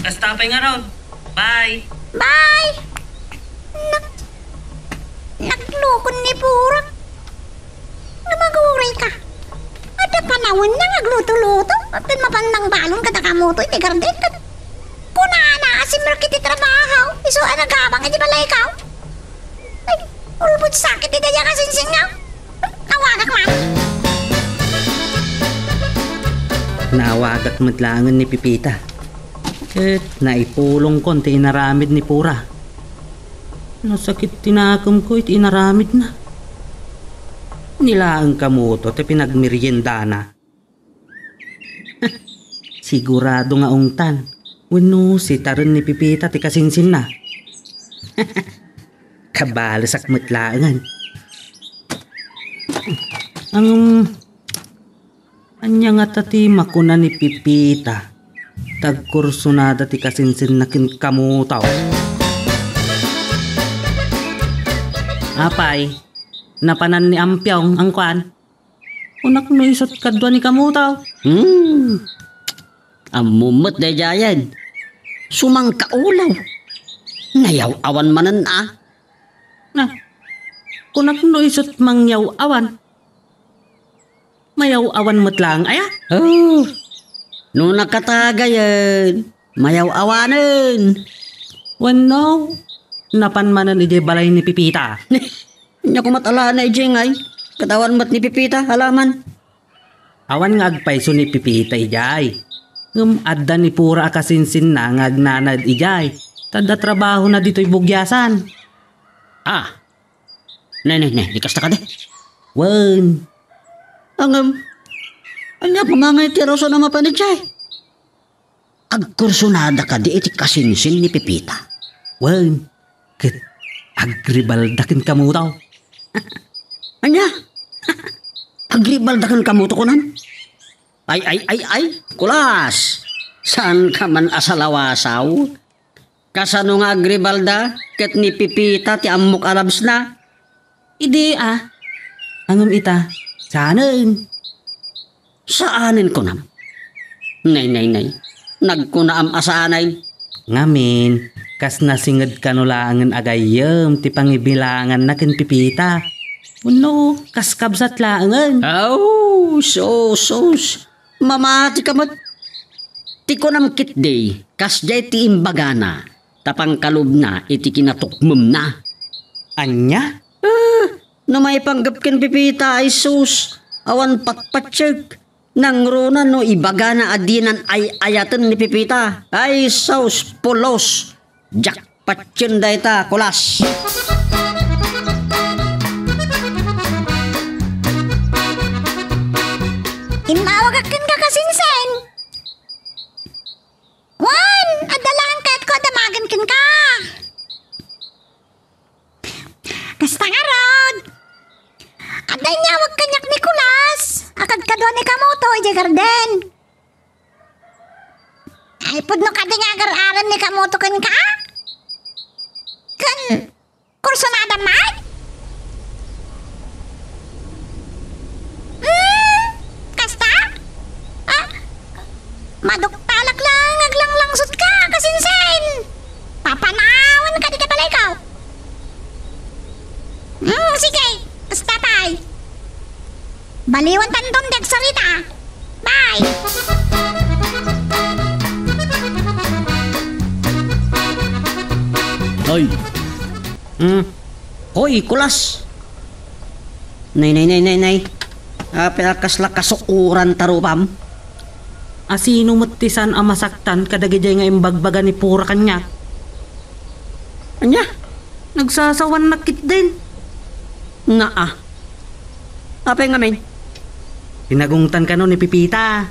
Kasta pay ngarud. Bye. Bye. Nak-, naglukon ni Pura. Nga maguray ka. Adda panawenna nga agluto-luto. Apin mapan nangbalon kada kamoto iti garden. Kunana a simrek iti trabaho. Isu a nagabang iti balayko. Ay, ulbod sakit iti daydiay a kasinsinko. Nawagak man. Nawagak met laengen ni Pipita. Ket naipulongkon ti inaramid ni Pura. Nasakit ti nakemko iti inaramidna. Ni laeng kamoto ti pinagmeriendana. Sigurado nga ungtan wenno sitaren ni Pipita ti kasinsinna. Kabalesak met laengen. Ngem, ania ngata ti makuna ni Pipita? Ta agkursunada ti kasinsinna ken kamoto. Apay, napanan ni Ampiong, angkuan? Kunak no isut kadua ni kamoto. Hmm. Ammom met daydiayen. Sumangkaulaw. Nayaw-awan manen a. Na, kunak no isut mangyaw-awan. Mayaw-awan met laeng aya? Oh, no nakatagayen, mayaw-awanen. Wenno, napan manen idiay balay ni Pipita. Ania koma ti alaenna idiay ngay, ket awan met ni Pipita, alaman. Awan nga agpayso ni Pipita idiay. Ngem adda ni Pura a kasinsinna nga agnanaed idiay. Ta adda trabahona ditoy bugiasan. Ah, ne, ne, ne, di kasta kadi? Wen. Ngem, ania koma ngay ti rason a mapan idiay? Agkursunada kadi iti kasinsin ni Pipita? Wen, ket agribalda ken kamoto. Ania? Agribalda ken kamoto, kunam? Ay, ay, ay, ay, kulas! Saanka man a salawasaw? Kasano nga agribalda ket ni Pipita ti ammok a labsna? Idi a. Ngem ita, saanen. Saanen kunam? Nay, nay, nay. Nagkunaam a saanen. Ngamin, kas nasinged kano laengen a gayyem ti pangibilanganna ken Pipita. Wenno, kas kabsat laengen. Aw, sus, sus. Mamati ka met. Ti kunam ketdi, kasdiay ti imbagana, ta pangkalubna iti kinatukmemna. Ania? Eh, no maipanggep ken Pipita, ay sus, awan patpatiek. Nangruna no ibagana a dinan ay-ayaten ni Pipita. Ay sus, pulos. Diak patien dayta, kulas. Immawagak kenka, kasinsin. Wen, adda laeng kayatko a damagen kenka. Kasta ngarud. Adda inyawag kaniak ni Kulas a kadkadua ni Kamoto idiay garden. Ay, pudno kadi nga agar-arem ni Kamoto kenka? Ken kursunada met? Hmm, kasta? Ah, maduktalak la nga aglanglangsot ka, kasinsin. Papanawan ka dita balayko. Hmm, sige, kasta pay. Baliwan tanton di agsarita. Bye! Hoy! Hmm? Hoy, Kulas! Nay, nay, nay, nay, nay. Apay a kasla kasukoran ta rupam? Asino met ti saan a masaktan kadagidiay nga imbagbaga ni Pura kaniak? Ania? Nagsasawannak ketdin. Naa. Apay ngamin? Pinagungtan kano ni Pipita.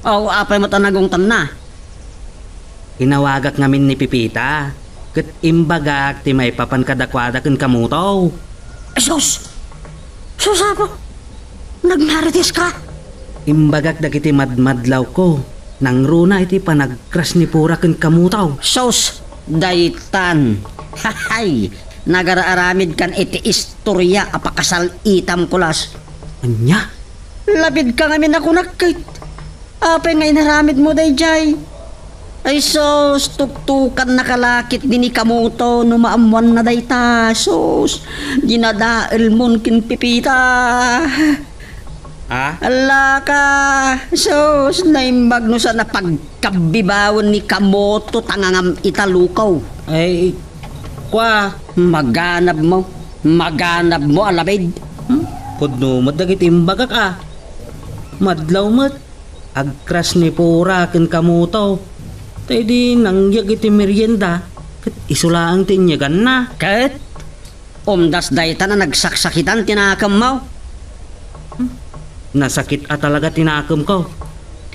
Aw, apay met a nagungtanna? Inawagak ngamin ni Pipita, ket imbagak ti maipapan kadakuada ken kamoto. Sus! Sus, apo! Nagmaritiska? Imbagak dagiti madmadlawko, nangruna iti panagkras ni Pura ken kamoto. Sus! Daytan! Hahay! Nagara-aramidkan iti istoria a pakasal-itam, Kulas. Ania? Lapidka ngamin a kunak ket. Apay nga inaramidmo daydiay? Ay sus, tuktukannaka la ketdi ni kamoto no maammoanna dayta. Sus, dinadaelmon ken Pipita. Ha? Allaka, sus, naimbag no saan a pagkabbibawen ni kamoto ta ngangam ita, lukaw. Ay, kua. Maganabmo, maganabmo a labid. Hmm? Pudno met dagiti imbagak a. Madlaw met. Agkras ni Pura ken kamoto. Ta idi nangyeg iti merienda, ket isu laeng ti inyeganna. Ket umdas dayta a nagsaksakitan ti nakemmo. Nasakit a talaga ti nakemko.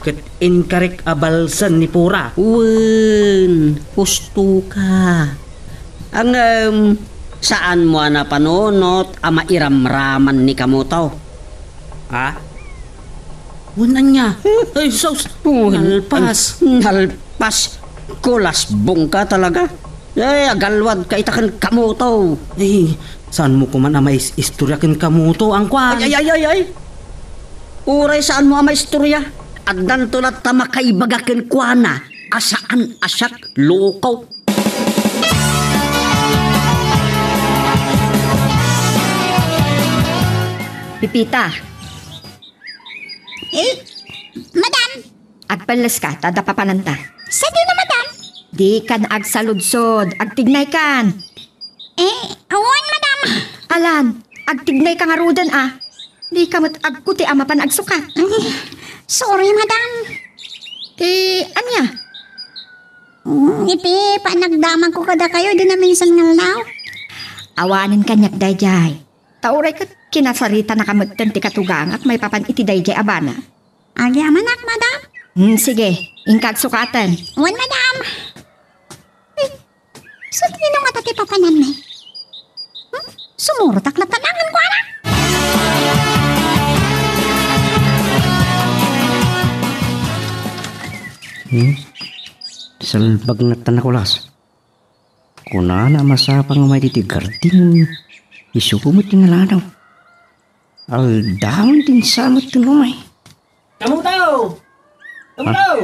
Ket inkarik a balsen ni Pura. Wen, husto ka. Ngem, saanmo a napanunot a mairamraman ni kamoto? Ha? Wen, ania? Ay, sus! Wen, nalpas. Nalpas. Kulas bungka talaga. Ay, agalwad ka ita ken kamoto. Ay, saanmo koman a mais-istoria ken kamoto, angkuan? Ay, ay, ay, ay, ay. Uray saanmo a maistoria, addanto latta makaibaga kenkuana a saan a siak, lukaw. Pipita. Eh, madam. Agpelles ka, ta adda papananta. Sadino, madam? Dikan agsaludsod, agtignaykan. Eh, awan, madam. Alan, agtignay ka ngaruden, a. Dika met agkuti a mapan agsukat. Ay, sorry, madam. Eh, ania? Mm, iti panagdamagko kadakayo, idi naminsan nga aldaw. Awanen kaniak daydiay. Ta uray ket kinasaritanaka metten ti katugangak maipapan iti daydiay a bana. Agyamanak, madam? Hmm, sige. Inka agsukaten. Wen, madam. Eh, sadino ngata ti papananmi? Hmm? Sumurotak latta nangan kuana. Hmm? Salbag na ta, Kulas. Kunana a masapang umay ditoy garden. Isu met ti naladaw. Aldawen ti insamet ti umay. Kamoto! Kamoto! Ah,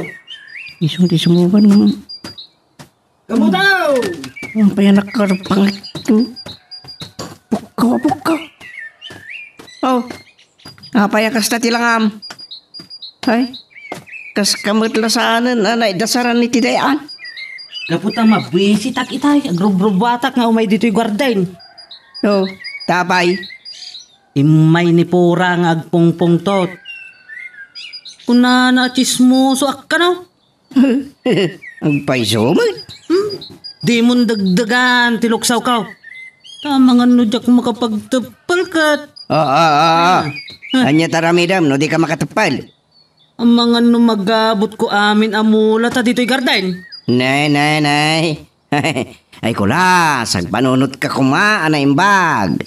isu ti sumuban. Kamoto! Ang payanak karpangit. Pukkaw, pukkaw. Oh, apay a kasta ti langam? Ay, kas kamet la saanen a naidasaran iti dayan. Gapu ta mabisitak itay, agrubrubuatak nga umay ditoy garden. Oh, tapay? Immay ni Pura nga agpungpungtot. Kunana a tsismoso a kano. Agpayso met. Hmm? Dimon dagdagan ti luksawko. Ta amangan no diak makapagteppel ket. Ah, ah, ah, ah. Ah. Ania ti aramidem no dika makateppel? Amangan no magabutko amin a mula ta ditoy garden. Nay, nay, nay. Ay, Kulas, agpanunotka koma a naimbag.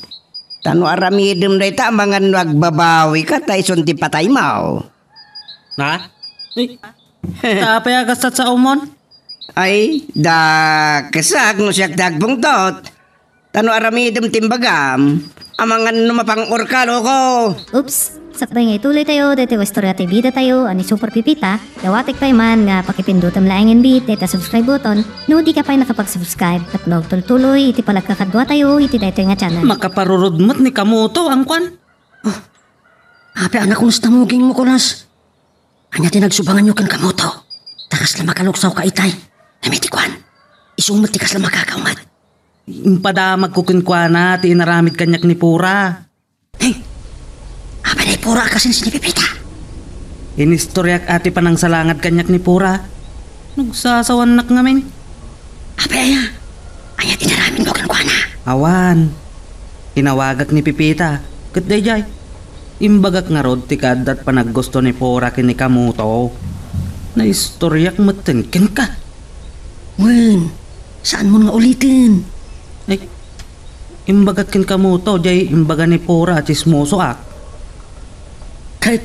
Ta no aramidem dayta, amangan no agbabawika ta isun ti pataymo. Ha? Ay, ta apay a kastat sa umon? Ay, dakkesak no siak ti agpungtot. Ta no aramidem ti imbagam, amangan no mapang-orka, loko. Oops! Sakbay nga ituloytayo daytoy nga istorya ti bidatayo a ni Super Pipita, dawatek pay man nga pakipindutem laengen bi dayta subscribe button no dika pay nakapag-subscribe tapno agtultuloy iti panagkakaduatayo iti daytoy nga channel. Makaparurod met ni kamoto, angkuan? Oh, apay a nakunas ta mugingmo, Kulas? Ania ti nagsubanganyo ken kamoto? Ta kasla makaluksaw ka itay. Ngem iti kuan, isu met ti kasla makakaw met. Impadamagko kenkuana ti inaramid kaniak ni Pura. Hey! Apay Pura a kasensi ni Pepita. Inistoriak a ti panangsalangad kaniak ni Pura. Nagsasawannak ngamin. Apay aya? Ania ti inaramidmo kenkuana? Awan. Inawagak ni Pepita. Ket daydiay, imbagak ngarud ti kaaddat panaggusto ni Pura ken ni Kamoto. Naistoriak metten kenka. Wen, saanmon nga uliten. Ay, imbagak ken Kamoto, jay imbaga ni Pura a tsismosoak. Ket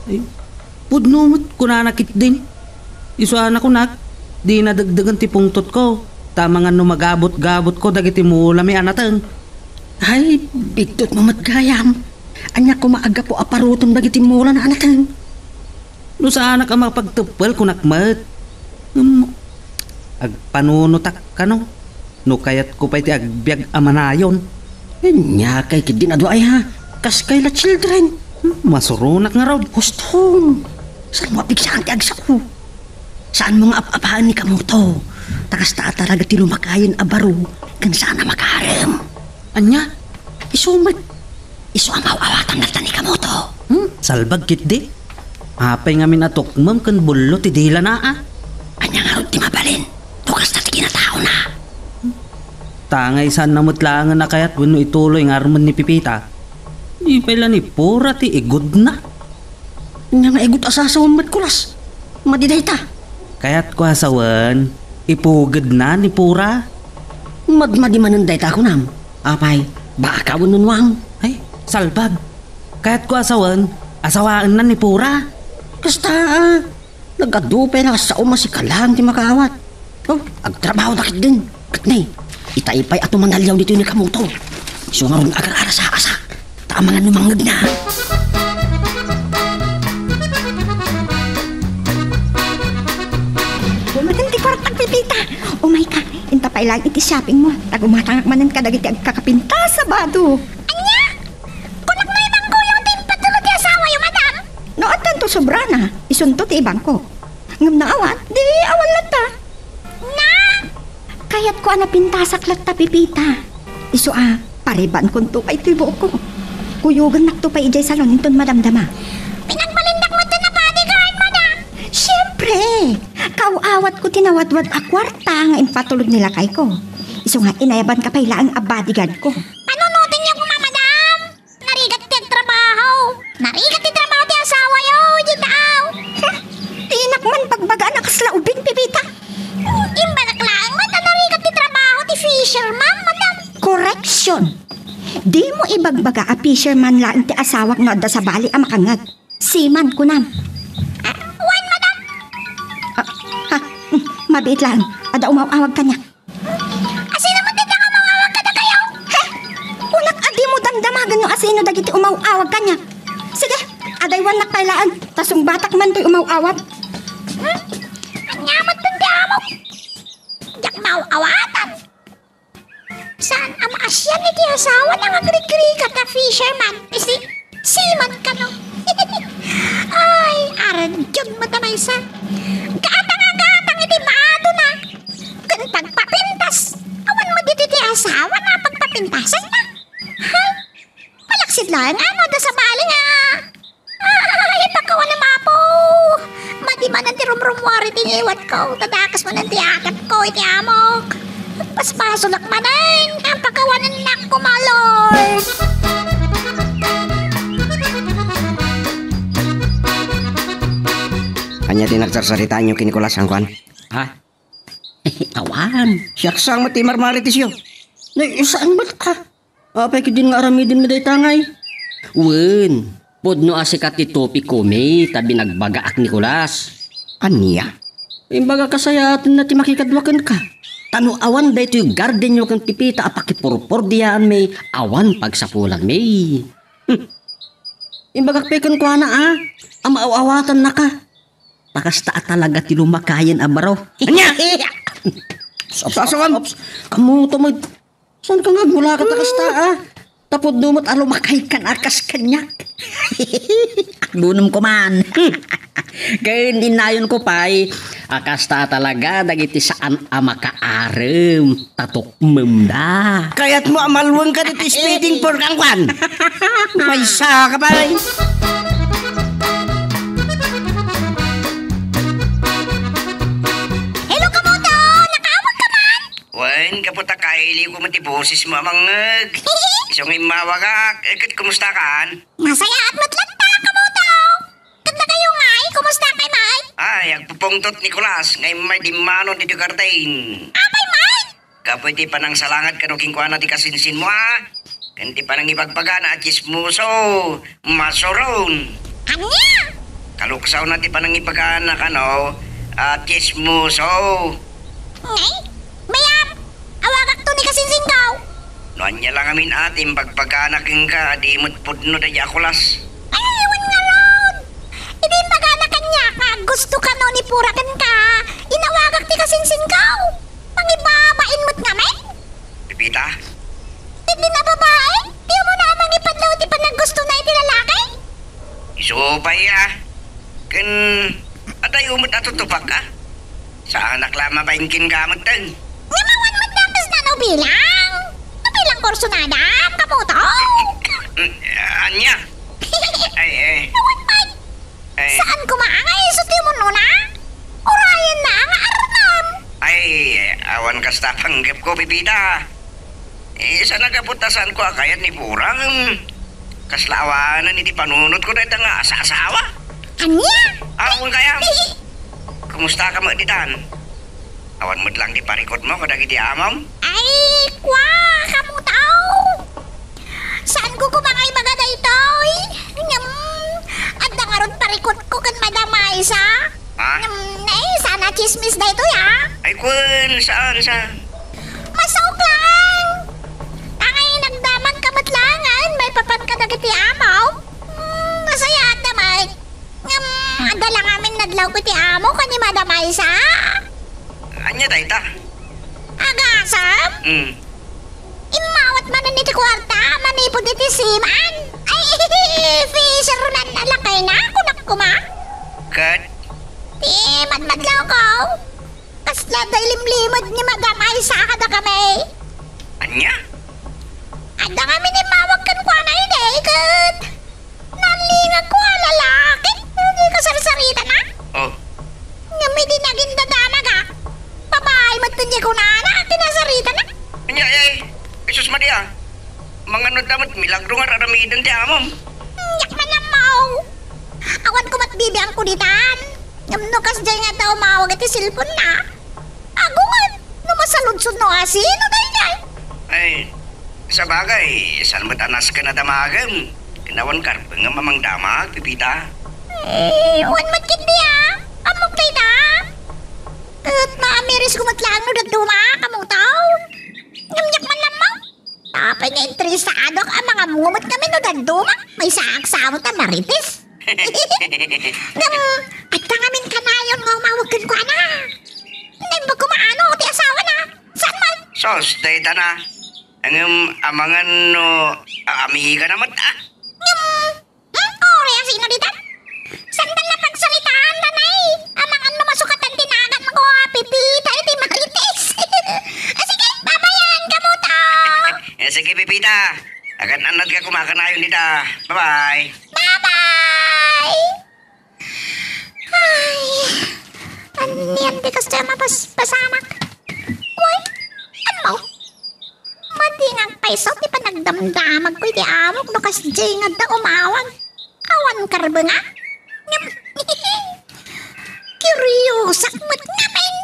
Ay, pudno met, kunana ketdin. Isu a nakunak, dina degdegen ti pungtotko, ta amangan no magabut-gabutko dagiti mulami a nateng. Ay, biddutmo met gayam. Ania koma a gapu a parutom dagiti mulana a nateng? No saanak a mapagteppel, kunak met. Ngem agpanunotak kano, no kayatko pay ti agbiag a manayon. Ania kay ketdin a dua aya? Kas kay la children. Hmm, masuronak ngarud. Huston, saanmo a pigsaan ti agsao? Saanmo nga ap-apaen ni Kamoto? Ta kasta a talaga ti lumakayen a baro ken saan a makarem. Ania? Isu met. Isu a maaw-awatan latta ni Kamoto. Hmm? Salbag ketdi. Apay ngamin a tukmem ken bullo ti dilana a? Ania ngarud ti mabalin? No kasta ti kinataona. Tangay saanna met laengen a kayat wenno ituloy nga armen ni Pepita. Di pay la ni Pura ti igudna. Ania nga igut a sasawem met, Kulas? Madi dayta. Kayatko a sawen, ipugedna ni Pura. Madmadi manen dayta kunam. Apay, baka wenno nuang? Ay, salbag. Kayatko a sawen, asawaenna ni Pura. Kasta, ah, nagadu pay la a saom a sika laeng ti makaawat. Oh, agtrabaho na ketdin. Ket ne, itay pay a tumanaliaw ditoy ni Kamoto. Isu ngarud nga agar-arasa-asa. Ta amangan no mangngegna. Dumaten ti kuartak, Pepita. Umay ka, inta pay laeng iti shopping mo. Ta gumatangak manen kadagiti agkakapintas a bado. Ania? Kunak no ibangkoyo ti impatulod ti asawayo, madam? No addanto sobrana, isunto ti ibangko. Ngem no awan, di awan latta. Na? Kayatko a napintasak latta, Pepita. Isu a, paribankonto pay toy buokko. Kuyogennakto pay idiay salon inton madamdama. Pinagbalindak met a bodyguard, madam. Siempre! Kaaw-awatko ti nawadwad a kuarta nga impatulod ni lakayko. Isu nga, inayabanka pay laeng a bodyguardko. Panunotenyo koma, madam. Narigat ti agtrabaho. Narigat ti trabaho ti asawayo, idi taaw. Dinak man pagbagaan a kasla ubing, Pepita. Imbagak laeng met a narigat ti trabaho ti fisherman, madam. Correction. Dimo ibagbaga a fisherman laeng ti asawak no adda sabali a makangngeg. Seaman, kunam. Ah, wen, madam. Ah, ha, hmm, mabiit laeng. Adda umaw-awag kaniak. Asino met ti umaw-awag kadakayo? He! Kunak a dimo damdamagen no asino dagiti umaw-awag kaniak. Sige, adaywannak pay laeng, ta sungbatak man toy umaw-awag. Hmm? Ania met ti amok? Diak maaw-awatan. Saan a maasian iti asawana nga agrigrigat a fisherman? Isi, seaman kano? Ay, aragyan met a maysa. Gatang a gatang iti badona. Ken pagpapintas, awan met ditoy ti asawana a pagpapintasanna. Hay, malaksid laeng a no adda sabali nga. Ay, pakawanam, Apo! Madi manen ti rumrumuar iti ngiwatko, ta dakes manen ti atepko iti amok. Basbasolak manen, pakawanennak koma, Lord! Ania ti nagsarsaritaanyo ken ni Nicolas, San Juan? Ha? Awan. Siak sa met ti marmaritisyo. Nay, saan met ka? Apay ketdin nga aramidenmi dayta ngay? Wen, pudno a sika ti topikmi ta binagbagaak, Nicolas. Ania? Imbagak a sayaatenna ti makikadua kenka. Ta no awan daytoy gardenyo ken Pepita a pakipurpordiaanmi, awan pagsapulanmi. Hmm. Imbagak pay kenkuana a, a maaw-awatannaka. Ta kasta a talaga ti lumakayen a baro. Ania? Ops, ops, ops, ops. Kamoto met. Saan ka nga agmulaka ta kasta, ah? Ta pudno met a lumakaykan a kas kaniak. Agdunumko man. Ken innayonko pay, A kasta talaga dagiti saan a makaarem, ta tukmemda. Kayatmo a malwengka ditoy speeding for kangkuan? Maysa ka pay. Hello, Kamuto! Nakaawag ka man? Wen, gapu ta kailiwko met ti bosesmo a mangngeg. Isu nga immawagak, eh, ket kumustakan? Nasayaat met latta, Kamuto! Kadakayo ngay, kumusta kay met? Ay, agpupungtot ni Nicolas nga immay dimmanon ditoy garden. Apay met? Gapu iti panangsalangat kano kenkuana ti kasinsinmo, a? Ken ti panangibagbagana a tsismoso, masuron. Ania? Kaluksawna ti panangibagana kano a tsismoso. Ngay, mayam, awagakto ni kasinsingko. No ania la ngamin a ti imbagbagana kenka a di met pudno daydi a kulas. Ay, wen ngarud! Idi imbagana kaniak nga aggusto kano ni Pura kenka, inawagak ti kasinsingko. Mangibabain met ngamin? Pepita? Daydi a babai, ti umuna a mangipadlaw iti panaggustona iti lalaki? Isu pay a. Ken adayo met a tutupakka. Saanak la a mabain kenka metten. Ngem awan met dakes na no bilang. No bilang kursunadam, Kamuto. Ania? Ay, ay. Awan met. Ay. Saan koma nga isu ti umuna? Urayenna nga arnam. Ay, awan kasta panggepko, Pepita. Eh, saan a gapu ta saanko a kayat ni Pura, ngem kasla awanen iti panunotko dayta nga asa-asawa. Ania? Ah, wen kayam. Kumustaka met ditan? Awan met lang ti parikutmo kadagiti amom? Ay, kua, Kamuto. Saanko koma nga ibaga daytoy. Ngem, adda ngarud parikutko ken Madam Aiza. Ha? Ngem, eh, saan a tsismis daytoy, a? Ay, wen, saan, saan? Masauklaw! Angay nagdamagka met laengen maipapan kadagiti amom. Hmm, nasayaat da met. Ngem, adda la ngamin nadlawko iti amok ken ni Madam Aiza. Ania dayta? Agasem? Hmm. Immawat manen iti kuarta manipud iti seaman. Ay, fisherman a lakayna, kunak koma. Ket? Ti madmadlawko. Kasla adda ilimlimed ni Madam Aiza kadakami. Ania? Adda ngamin immawat kenkuana idi, ket nalingagko a lalaki. Di kasarsaritana? Oh. Ngem idi nagindadamagak, babai met ti kunana a kinasaritanak. Ania, ay, Jesus Maria. Manganod da met milagro nga ar-aramiden ti amom. Diak man ammo. Awan ko met bibiangko ditan. Ngem no kasdiay nga adda umawag iti cellphone-na, agunget no masaludsod no asino daydiay. Ay, sabagay, saan met a nasken a damagem? Ken awan karbengem a mangdamag, Pepita. Eh, wen met ketdi a. Ammok dayta. Ket maamiris ko met laeng no dadduma, Kamuto. Ngem diak man ammo. Apay nga interesadok a mangamngo met ngamin no dadduma, maysa a agsawat a marites. Ngem, adda ngamin kanayon nga umawag kenkuana. Naimbag ko maano ti asawana. Saan man? Sus, dayta na. Ngem, amangan no, a, amigana met, a? Ngem, hmm, uray a sino ditan? Saan la pagsaritaanna, nay? Amangan no masukatan ti naganko a Pepita iti marites. Ah, sige, babayan, Kamuto. Eh, sige, Pepita. Agan-annadka koma kanayon dita. Bye-bye. Bye-bye. Ay, anian ti kasdiay a mapaspasamak? Uy, ammo? Madi nga agpayso ti panagdamdamagko iti amok no kasdiay nga adda umawag. Awan karbenga. Ngem, kuriosak met ngamin.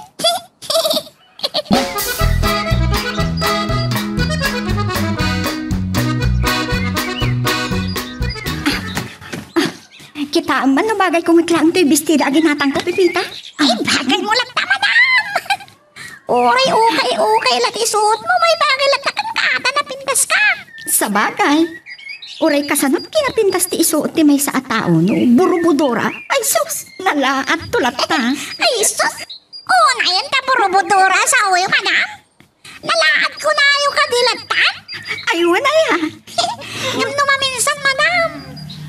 Kitaem man no bagay ko met laeng toy bestida a ginatangko, Pepita. Ay, bagay mo latta, madam! Uray ukay-ukay la ti isuotmo, maibagay latta kenka ta napintaska. Sabagay, uray kasano ti kinapintas ti isuot ti maysa a tao no burubudora? Ay sus, nalaatto latta. Ay sus, unayen ta burubudora a saoyo, madam? Nalaatko nayo kadi latta? Ay, wen aya. Ngem no maminsan, madam,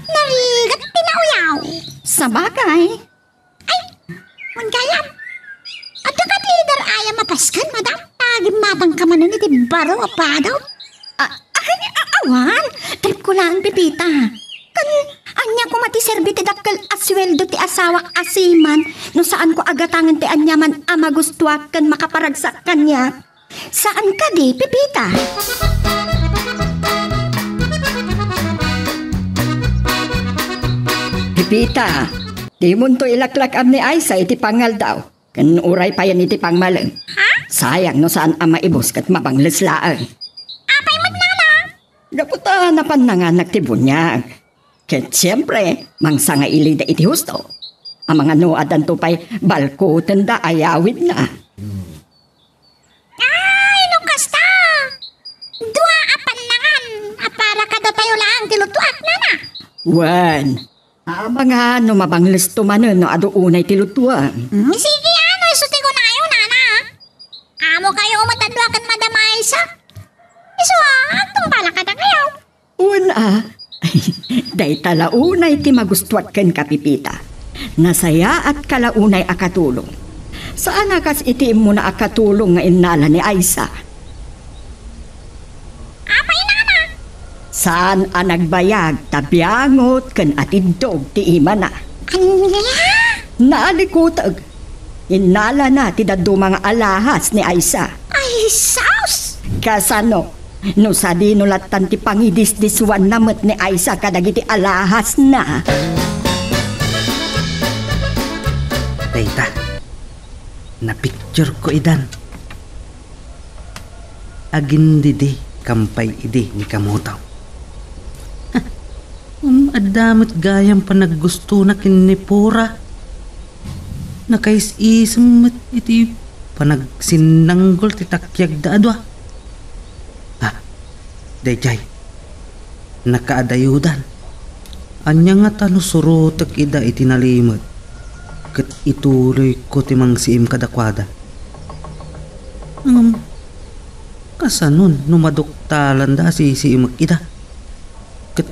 narigat ti nauyaw. Sabagay. Ay, wen gayam. Askan, madam, ta gimmatangka manen iti baro a padam. A-, ay, a-, awan, trip ko laeng, Pepita. Kan, ania koma ti serbi ti dakkel a sueldo ti asawak a seaman no saanko a gatangen ti aniaman a magustuak ken makaparagsak kaniak? Saan kadi, Pepita? Pepita, dimonto ilaklak-am ni Aisa iti pangaldaw, ken uray payen iti pangmalem. Ha? Sayang no saan a maibus ket mabangles laeng. Apay met, nana? Gapu ta napan nanganak ti buniag. Ket siempre, mangsangailida iti husto. Amangan no addanto pay balkotenda a yawidna. Ay, no kasta! Dua a pannangan a para kadatayo laeng ti lutuak, nana. Wen, amangan no mabanglesto manen no adu unay ti lutuem. Hmm, sige, ano isu ti kunayo, nana? Amo kayo umatadua ken Madam Aisa. Isu a, agtungpala kadakayo. Wen a, dayta la unay ti magustuak kenka, Pepita. Nasayaatka la unay a katulong. Saan a kas iti immuna a katulong nga innala ni Aisa. Apay, nana? Saan a nagbayag ta biangot ken atiddog ti imana. Ania? Naalikuteg. Innalana ti dadduma nga alahas ni Aisa. Ay, sus! Kasano? No sadino lattan ti pangidisdiswanna met ni Aisa kadagiti alahasna? Dayta, napictureko idan. Agindidi kam pay idi ni Kamuto. Um, adda met gayam panaggustona ken ni Pura. Nakaisisem met iti panagsinnanggol ti takiagda a dua. Ah, daydiay. Nakaadayodan. Ania ngata no surotek ida iti nalimed ket ituloyko ti mangsiim kadakuada? Ngem, kasanon no maduktalanda a sisiimek ida? Ket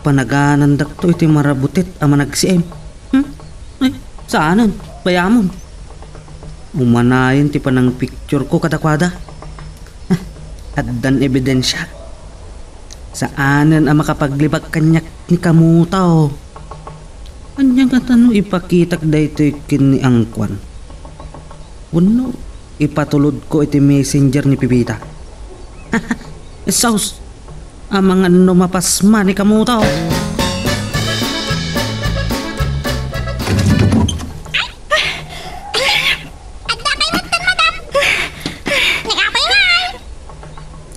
panaganandakto iti marabutit a managsiim. Hmm? Ay, saanen, bayamon. Umanayon ti panangpictureko kadakuada. Ah, addan ebidensia. Saanen a makapaglibak kaniak ni Kamuto. Ania ngata no ipakitak daytoy ken ni Angkuan? Wenno ipatulodko iti messenger ni Pepita? Sus! Amangan no mapasma ni Kamuto. Adda kay metten, madam. Ni apay ngay?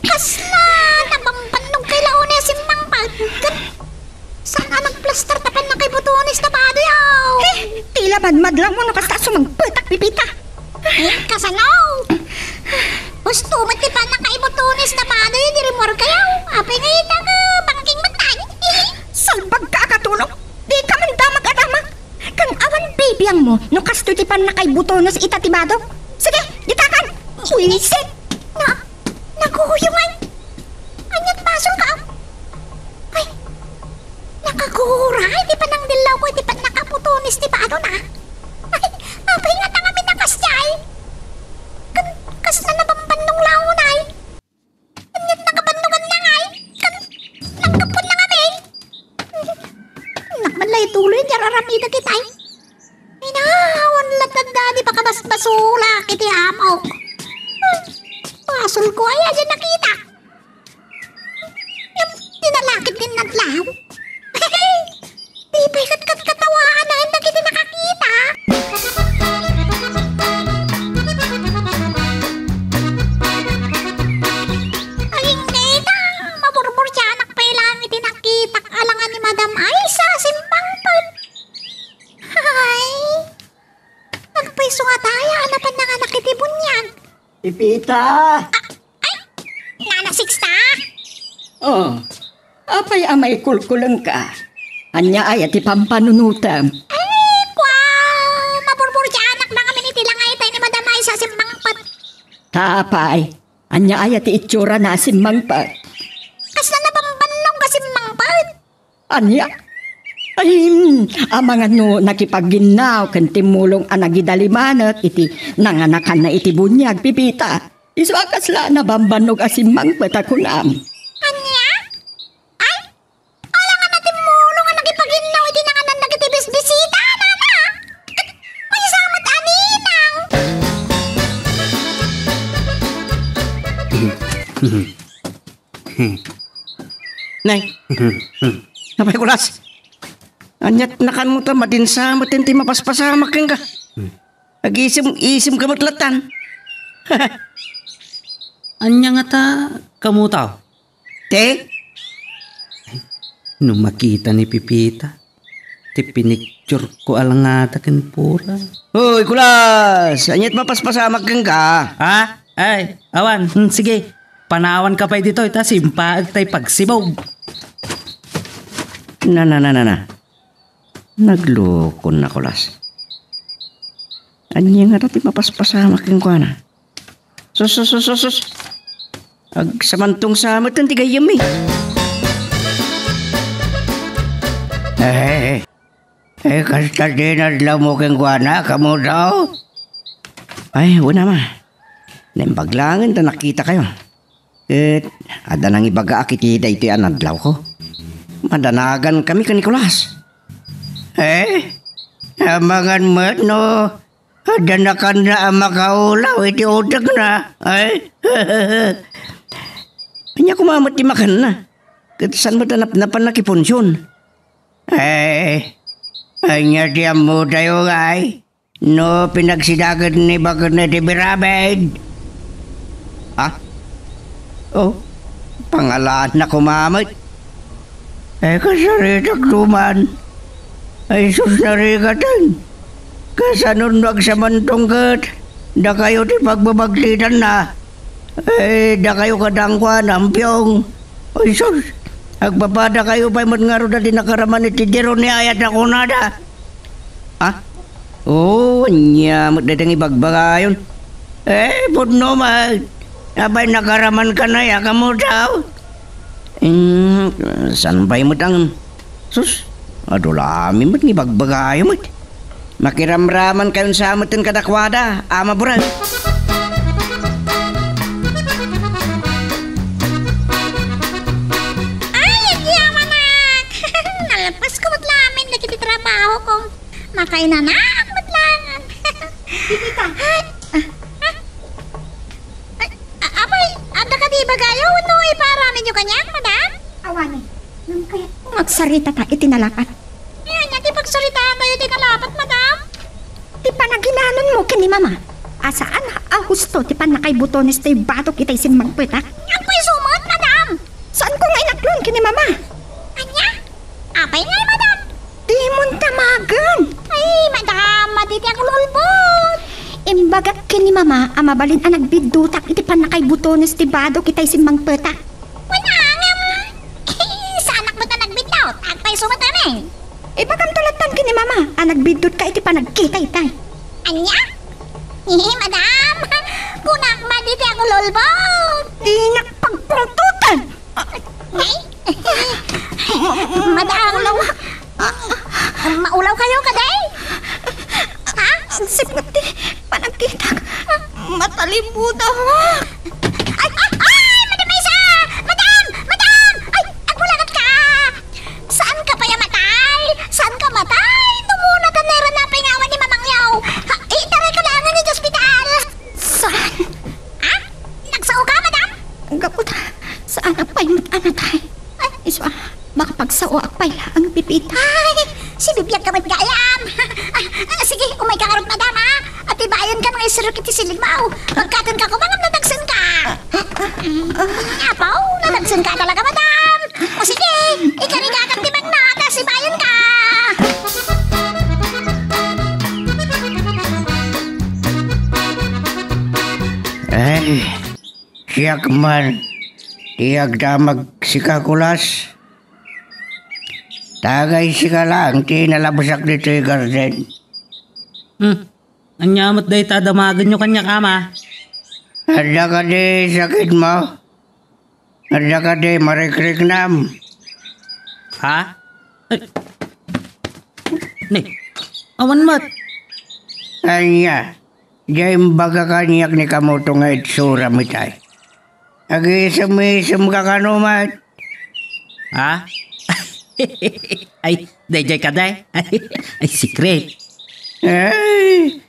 Kasla nabambannog kay laone a simmangpet. Saan a nagplaster ta pannakaibutones ta badoy, aw. Eh, tila madmadlangmo no kasta a sumangpetak, Pepita. Eh, kasano? Husto met ti pannakaibutones ta badoy, di rummuarkayo. Apay nga ita, bangking met tayo. Salbagka a katulong. Dika man damag a damag. Kan awan bibiangmo no kastoy ti pannakaibutones ita ti bado. Sige, ditakan. Buisit. Na, naguyong ay. Aniat basolka? Ay, nakagura iti panangdillawko iti pannakaibutones ti badona. Ay, apay ngata ngamin a kasdiay? Kan, kasla nabambannong launay. Aniat nakabannogan na ngay? Kan, naggapuan na ngamin. Nakman la ituloy ti ar-aramidek itay. Inawan latta dadi pakabasbasolak iti amok. Basolko aya diay nakita. Ngem ti nalakip ti nadlaw. Di pay katkatawaan dagiti nakakita. Agingga ita, maburburtianak pay laeng iti nakitak a langa ni Madam Aisa a simmangpet. Ay, agpayso nga daya a napan nanganak iti buniag. Pepita! Ay, Nana Sixta? Oh, apay a maikulkulengka? Ania aya ti pampanunotem? Ay, kua, maburburtianak la ngamin iti langa itay ni Madam Aisa a simmangpet. Ta apay, ania aya ti itsurana a simmangpet? Kasla nabambannog a simmangpet. Ania? Ay, amangan no nakipagginnaw ken timmulong a nagidalimanek iti nanganakanna iti buniag, Pipita. Isu a kasla nabambannog a simmangpet a kunam. Ania? Ay, ala nga natimmulong a nakipaginnaw iti nanganan dagiti bisbisita, nana. Ket maysa met a ninang. Nay. Apay, Kulas. Aniat nakan mo ta madinsa met ti mapaspasamak kenka. Agisim-isim ka met lattan. Ania ngata kamo taw? Te? No makita ni Pipita ti pinicture ko alangada ken pura. Hoy, Kulas! Aniat mapaspasamak kenka? Ha? Ay, awan. Hmm, sige. Panawan ka pay ditoy, ta simpaek tay pagsibog. Na, na, na, na, na. Naglukon na, Kulas. Ania ngata ti mapaspasamak kenkuana? Sus, sus, sus, sus, sus. Agsamantong sa met ti gayyem, eh. Eh, eh, eh. Eh, kasta ti nadlaw mo kenkuana, kamo daw? Ay, wen, ama. Naimbag laengen ta nakitakayo. Ket adda nangibagaak iti daytoy a nadlawko. Madanagankami ken ni Kulas. Eh? Amangan met no adda nakanna a makaulaw iti utekna. Ay? Ania koma met ti makanna? Ket saan met a napnapan nakipunsion? Eh, ania ti ammotayo, ngay? No pinagsidaket ni baketna iti birabid. Ha? Oh, pangalaanna koma met. Eh, kasaritak duman. Ay, sus, narigaten. Kasano no agsamantong ket dakayo ti pagbabagtitanna? Eh, dakayo kadakuada, Ampiong. Ay, sus, agpapadakayo pay met ngarud a di nakaraman iti diro ni ayat a kunada. Ha? Oh, ania met dayta nga ibagbagayon? Eh, pudno met. Apay, nakaraman ka na ya, kamo daw? Hmm, saan pay met ang, sus, adu la amin met nga ibagbagayo met. Makiramraman kayon sa meten kadakuada, Ama Burag. Ay, agyamanak! Nalpas ko met lamin dagiti trabaho ko. Makainanaak met laeng. Pipita. Ay, ah, ah, ay, a-, apay, adda kadi ibagayo wenno ipaaramidyo kaniak, madam? Awanen, ngem kayatko nga agsaritata iti nalapat. Ania ti pagsaritaatayo iti nalapat, madam? Ti panaginanonmo ken ni Mama a saan a husto ti pannakaibutones toy badok itay simmangpetak. Ngem pay sumet, madam? Saanko nga inaklon ken ni Mama. Ania? Apay ngay, madam? Dimon damagen. Ay, madam, madi ti agul-ulbod. Imbagak ken ni Mama a mabalin a nagbiddutak iti pannakaibutones ti badok itay simmangpetak. Wen, ngem, saanak met a nagbiddut. Agpayso met, amen. Ibagamto lattan ken ni Mama a nagbiddutka iti panagkita itay. Ania? Eh, madam, kunak madi ti agul-ulbod. Dinak pagpungtotan. Ay. Madam. Maulaw kayo, kadi? Ha? Sipnget ti panagkitak. Matalibuda. Ay, ay, ay, Madam Maysa! Madam! Madam! Ay, agmulagat ka! Saan ka pay a matay? Saan ka matay? Tumuna ta nera na pingawan ni Mamang Yaw. Ha, itaray ka laangan iti ospital. Saan? Ha? Nagsao ka, madam? Gapu ta, saan a pay met a natay? Ay, isu a, makapagsaoak pay laeng, Pipita. Ay, sibibiag ka met gayam. Ah, ah, sige, umay ka ngarud, madam, ha? Atibayan ka nga isirok iti siligmo. Pagkaten ka koma ngem nadagsen ka. Mm, apaw, nadagsen ka talaga, madam. O sige, ikarigatan ti mangna, ta sibayan ka. Ay, siak man, ti agdamag sika, Kulas. Tagay sika laeng ti nalabsak ditoy garden. Hmm, ania met dayta damagenyo kaniak, ama? Adda kadi sakitmo? Adda kadi marikriknam? Ha? Eh, Ni, awan met. Ania, diay imbaga kaniak ni Kamoto nga itsuram itay? Agisem-isemka kano met? Ha? Ay, daydiay kadi. Ay, secret. Ay,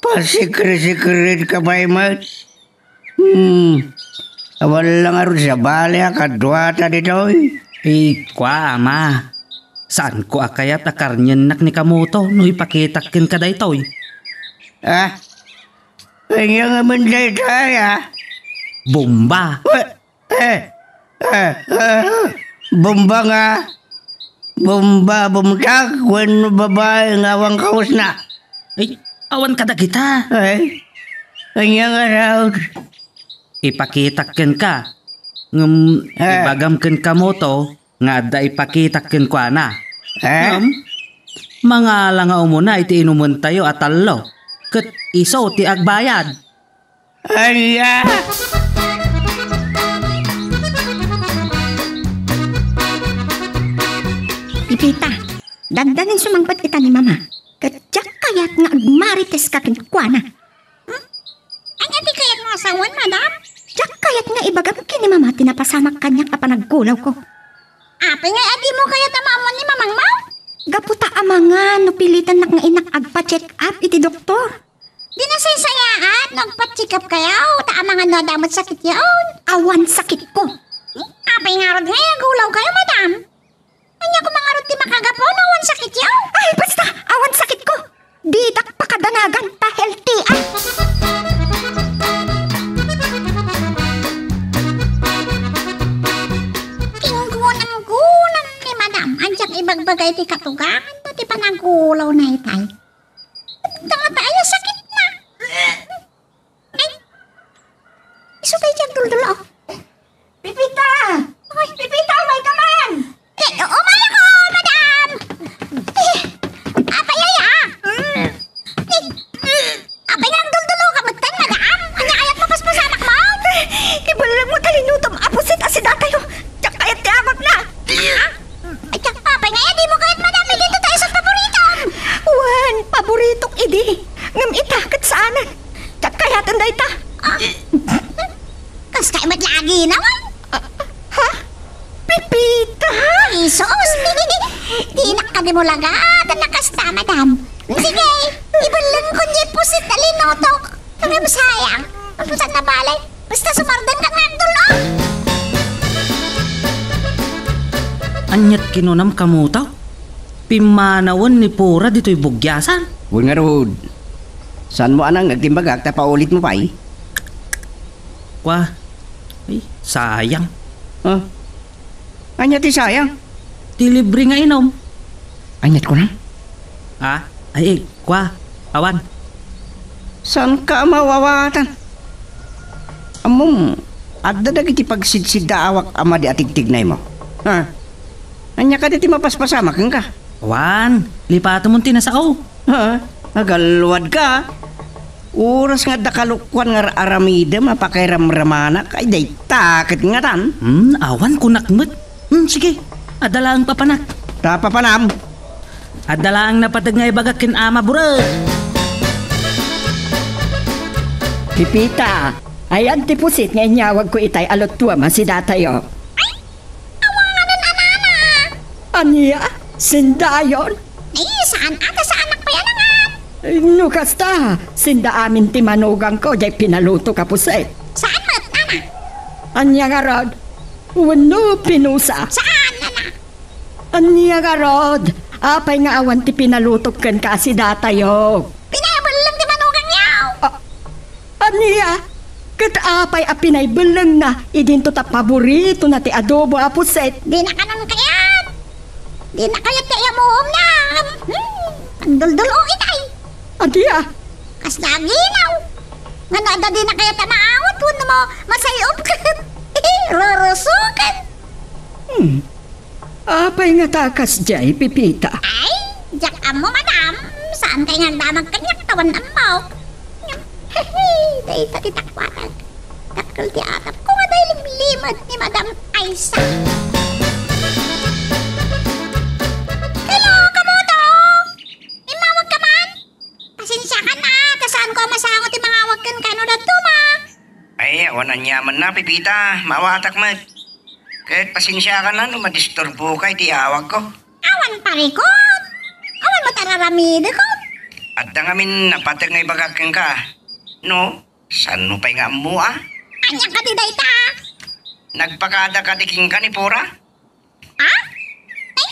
pasikre-sikret ka pay met. Hmm. Awan la ngarud sabali a kaduata ditoy. Ay, kua, ama. Saanko a kayat a karniennak ni Kamoto no ipakitak kenka daytoy. Ah? Ania ngamin daytoy, ah? Bomba. Wa-, eh, eh, eh, bomba nga, bomba, bumtag, wenno babai nga awan kawesna? Ay, awan kadagita. Ay, ania ngarud? Ipakitak kenka. Ngem, eh, ibagam ken Kamoto nga adda ipakitak kenkuana. Eh? Ngem, mangala nga umuna iti inumentayo a tallo, ket isu ti agbayad. Ania? Pepita, dandanin sumangpet ita ni Mama. Ket diak kayat nga agmarites ka kenkuana. Hmm? Ania ti kayatmo a sawen, madam? Diak kayat nga ibagam ken ni Mama ti napasamak kaniak a panagkulawko. Apay nga adimo kayat a maammuan ni mamangmo? Gapu ta amangan no pilitannak nga innak agpa-check up iti doktor. Di nasaysayaat no agpa-check up kayo, ta amangan no adda met sakityo. Awan sakitko. Hmm? Apay ngarud nga agulaw kayo, madam? Ania koma ngarud ti makagapu no awan sakityo? Ay, basta! Awan sakitko! Didak pakadanagan ta healthy, ah! Kingunam-gunam ni Madam, a diak ibagbaga iti katugangan no ti panagulawna itay. Ania nga ta aya sakitna? Ay, isu pay ti agduldulo. Pepita! Ay, Pepita, umayka man! Eh, umayko, madam! Eh, apay aya? Mm. Eh, mm. Apay nga agduldulo ka metten, madam? Ania kayat mapaspasamak mo? Ibellengmo ta linutom a pusit a sidatayo. Diak kayat ti angotna. Ah? Ay, apay nga, eh, dimo kayat, madam, eh, dito tayo sa paboritom. Wen, paboritok idi. Ngem ita, ket saanen. Diak kayaten dayta. Ah? Kasta met la aginawan? Ah, ha? Pepita? Ay, sus! Dinak kadi mo lagad a nakasta, madam. Sige, ibellengko diay pusit a linutok. Ngem sayang, apsan na balay. Basta sumardengka nga agdulong. Aniat kinunam, Kamoto? Pimmanawen ni Pura ditoy bugiasan? Wen ngarud. Saanmo a nangngeg ti imbagak ta paulitmo pay? Kua, ay, sayang. Ah, ania ti sayang? Ti libre nga inum. Aniat kunam? Ah, ay, eh, kua, awan. Saanka a maawatan? Ammom, adda dagiti pagsidsiddaawak a madi a tigtignaymo. Ha? Ania kadi ti mapaspasamak kenka? Awan, lipatemon ti nasao. Ha? Agalluadka? Oras nga adda kalokuan nga ar-aramidem a pakairamramanak, ay dayta ket ngatan. Hmm, awan kunak met. Hmm, sige. Adda laeng papanak. Ta papanam. Adda laeng napateg nga ibagak ken Ama Burek. Pepita, ayan ti pusit nga inyawagko itay a luttuam a sidatayo. Awanen a nana. Ania? Sindayon? Ay, saan a ta saanak pay a nangan. Ay, no kasta, sinda amin ti manugangko, diay pinalutok a pusit. Saan met, nana? Ania ngarud? Wenno pinusa? Saan, nana? Ania ngarud? Apay nga awan ti pinalutok kenka a sidatayo? Pinayabelleng ti manugangyo. Ah, Ania? Ket apay a pinaybellengna idinto ta paboritona ti adobo a pusit? Dina kanon kayat. Dina kayat ti ayamuomna. Hmm, agduldulo itay. Ania? Kas naginaw. Ngano adda dina kayat a maawat wenno ma-, masay-op ket rurusoken. Hmm. Apay ngata kasdiay, Pepita? Ay, diak ammo, madam. Saan kay nga agdamag kaniak ta awan ammok. Hehe, dayta ti takuatag. Dakkel ti atapko nga dayta limlimed ni Madam Aisa. Hello, Kamoto! Wen aniamanna, Pepita, maawatak met. Ket pasensiakan no madisturboka iti awagko. Awan parikut. Awan met ar-aramidek. Adda ngamin napateg nga ibagak kenka. No, saanmo pay nga ammo, a? Ania kadi dayta? Nagpakada kadi kenka ni Pura? A? Ay,